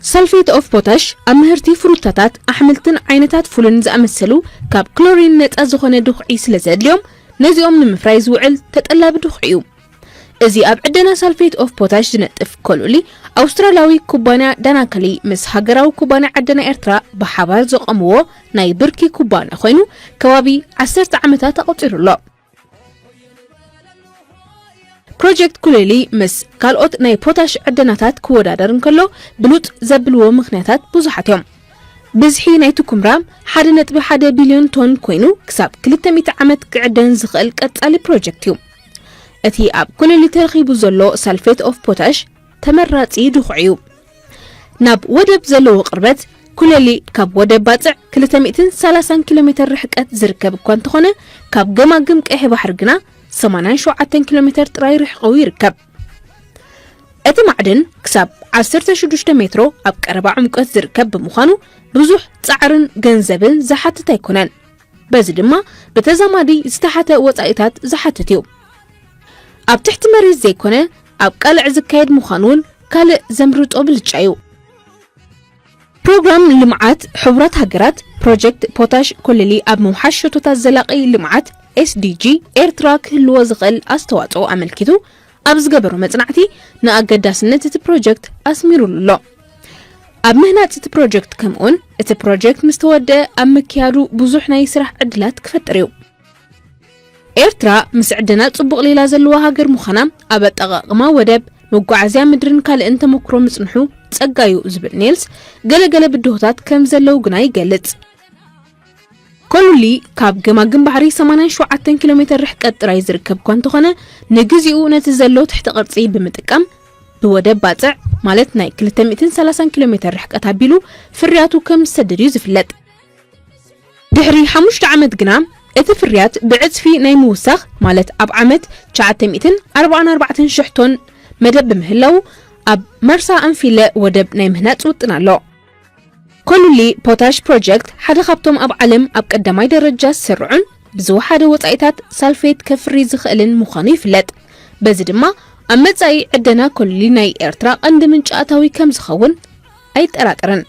ሳልፌት ኦፍ ፖታሽ ኣብ ምህርቲ ፍሩታታት፣ ኣሕምልትን ዓይነታት ፉልን ዝኣመሰሉ ካብ ክሎሪን ነጻ ዝኾነ ድኹዒ ስለ ዘድልዮም፣ ነዚኦም ንምፍራይ ዝውዕል ተጠላቢ ድኹዒ እዩ። እዚ ኣብ ዕደና ሳልፌት ኦፍ ፖታሽ ዝነጥፍ ኮሉሊ፣ ኣውስትራልያዊ ኩባንያ ዳናከሊ ምስ ሃገራዊ ኩባንያ ዕደና ኤርትራ ብሓባር ዘቖምዎ ናይ ብርኪ ኩባንያ ኮይኑ፣ ከባቢ ዓሰርተ ዓመታት ኣቑጺሩ ኣሎ። ፕሮጀክት ኩሌሊ ምስ ካልኦት ናይ ፖታሽ ዕደናታት ክወዳደር እንከሎ፣ ብሉጽ ዘብልዎ ምኽንያታት ብዙሓት እዮም። ብዝሒ ናይቲ ኩምራ ሓደ ነጥቢ ሓደ ቢልዮን ቶን ኮይኑ፣ ክሳብ ክልተ ሚእቲ ዓመት ክዕደን ዝኽእል ቀጻሊ ፕሮጀክት እዩ። እቲ ኣብ ኩሌሊ ተረኺቡ ዘሎ ሳልፌት ኦፍ ፖታሽ ተመራጺ ድኹዒ እዩ። ናብ ወደብ ዘለዎ ቅርበት፣ ኩሌሊ ካብ ወደብ ባጽዕ ክልተ ሚእትን ሰላሳን ኪሎ ሜተር ርሕቀት ዝርከብ እኳ እንተኾነ፣ ካብ ገማግም ቀይሕ ባሕሪ ግና ሰማንያን ሸውዓተን ኪሎ ሜተር ጥራይ ርሒቑ ይርከብ። እቲ ማዕድን ክሳብ ዓሰርተ ሽዱሽተ ሜትሮ ኣብ ቀረባ ዕምቆት ዝርከብ ብምዃኑ፣ ብዙሕ ጻዕርን ገንዘብን ዝሓትት ኣይኮነን። በዚ ድማ ብተዛማዲ ዝተሓተ ወጻኢታት ዝሓትት እዩ። ኣብ ትሕቲ መሬት ዘይኮነ፣ ኣብ ቀልዕ ዝካየድ ምዃኑ እውን ካልእ ዘምርጦ ብልጫ እዩ። ፕሮግራም ልምዓት ሕቡራት ሃገራት ፕሮጀክት ፖታሽ ኮለሊ ኣብ ምውሓሽ ሸቶታት ዘላቒ ልምዓት፣ ኤስዲጂ፣ ኤርትራ ክህልዎ ዝኽእል ኣስተዋጽኦ ኣመልኪቱ ኣብ ዝገበሮ መጽናዕቲ፣ ንኣገዳስነት እቲ ፕሮጀክት ኣስሚሩሉ ኣሎ። ኣብ ምህናጽ እቲ ፕሮጀክት፣ ከምኡውን እቲ ፕሮጀክት ምስ ተወደአ ኣብ ምክያዱ ብዙሕ ናይ ስራሕ ዕድላት ክፈጥር እዩ። ኤርትራ ምስ ዕደና ጽቡቕ ሌላ ዘለዋ ሃገር ምዃና፣ ኣብ ኣጠቓቕማ ወደብ፣ መጓዓዝያ ምድርን ካልእን ተመክሮ ምጽንሑ ጸጋ እዩ ዝብል ኔልስ፣ ገለገለ ብድሆታት ከም ዘለዉ ግና ይገልጽ። ኮሉሊ ካብ ገማግም ባሕሪ ሰማንያን ሸውዓተን ኪሎ ሜተር ርሕቀት ጥራይ ዝርከብ እኳ እንተኾነ፣ ንግዚኡ ነቲ ዘሎ ትሕተ ቅርጺ ብምጥቃም ብወደብ ባጽዕ፣ ማለት ናይ ክልተ ሚእትን ሰላሳን ኪሎ ሜተር ርሕቀት ኣቢሉ ፍርያቱ ከም ዝሰድድ እዩ ዝፍለጥ። ድሕሪ ሓሙሽተ ዓመት ግና እቲ ፍርያት ብዕጽፊ ናይ ምውሳኽ፣ ማለት ኣብ ዓመት ትሽዓተ ሚእትን ኣርባዓን ኣርባዕተን ሽሕ ቶን መደብ ብምህላው፣ ኣብ መርሳ ኣንፊለ ወደብ ናይ ምህናጽ ውጥን ኣሎ። ኮሉሊ ፖታሽ ፕሮጀክት ሓደ ካብቶም ኣብ ዓለም ኣብ ቀዳማይ ደረጃ ዝስርዑን ብዝወሓደ ወጻኢታት ሳልፌት ከፍሪ ዝኽእልን ምዃኑ ይፍለጥ። በዚ ድማ ኣብ መጻኢ ዕደና ኮሉሊ ናይ ኤርትራ ቀንዲ ምንጪ ኣታዊ ከም ዝኸውን ኣይጠራጠርን።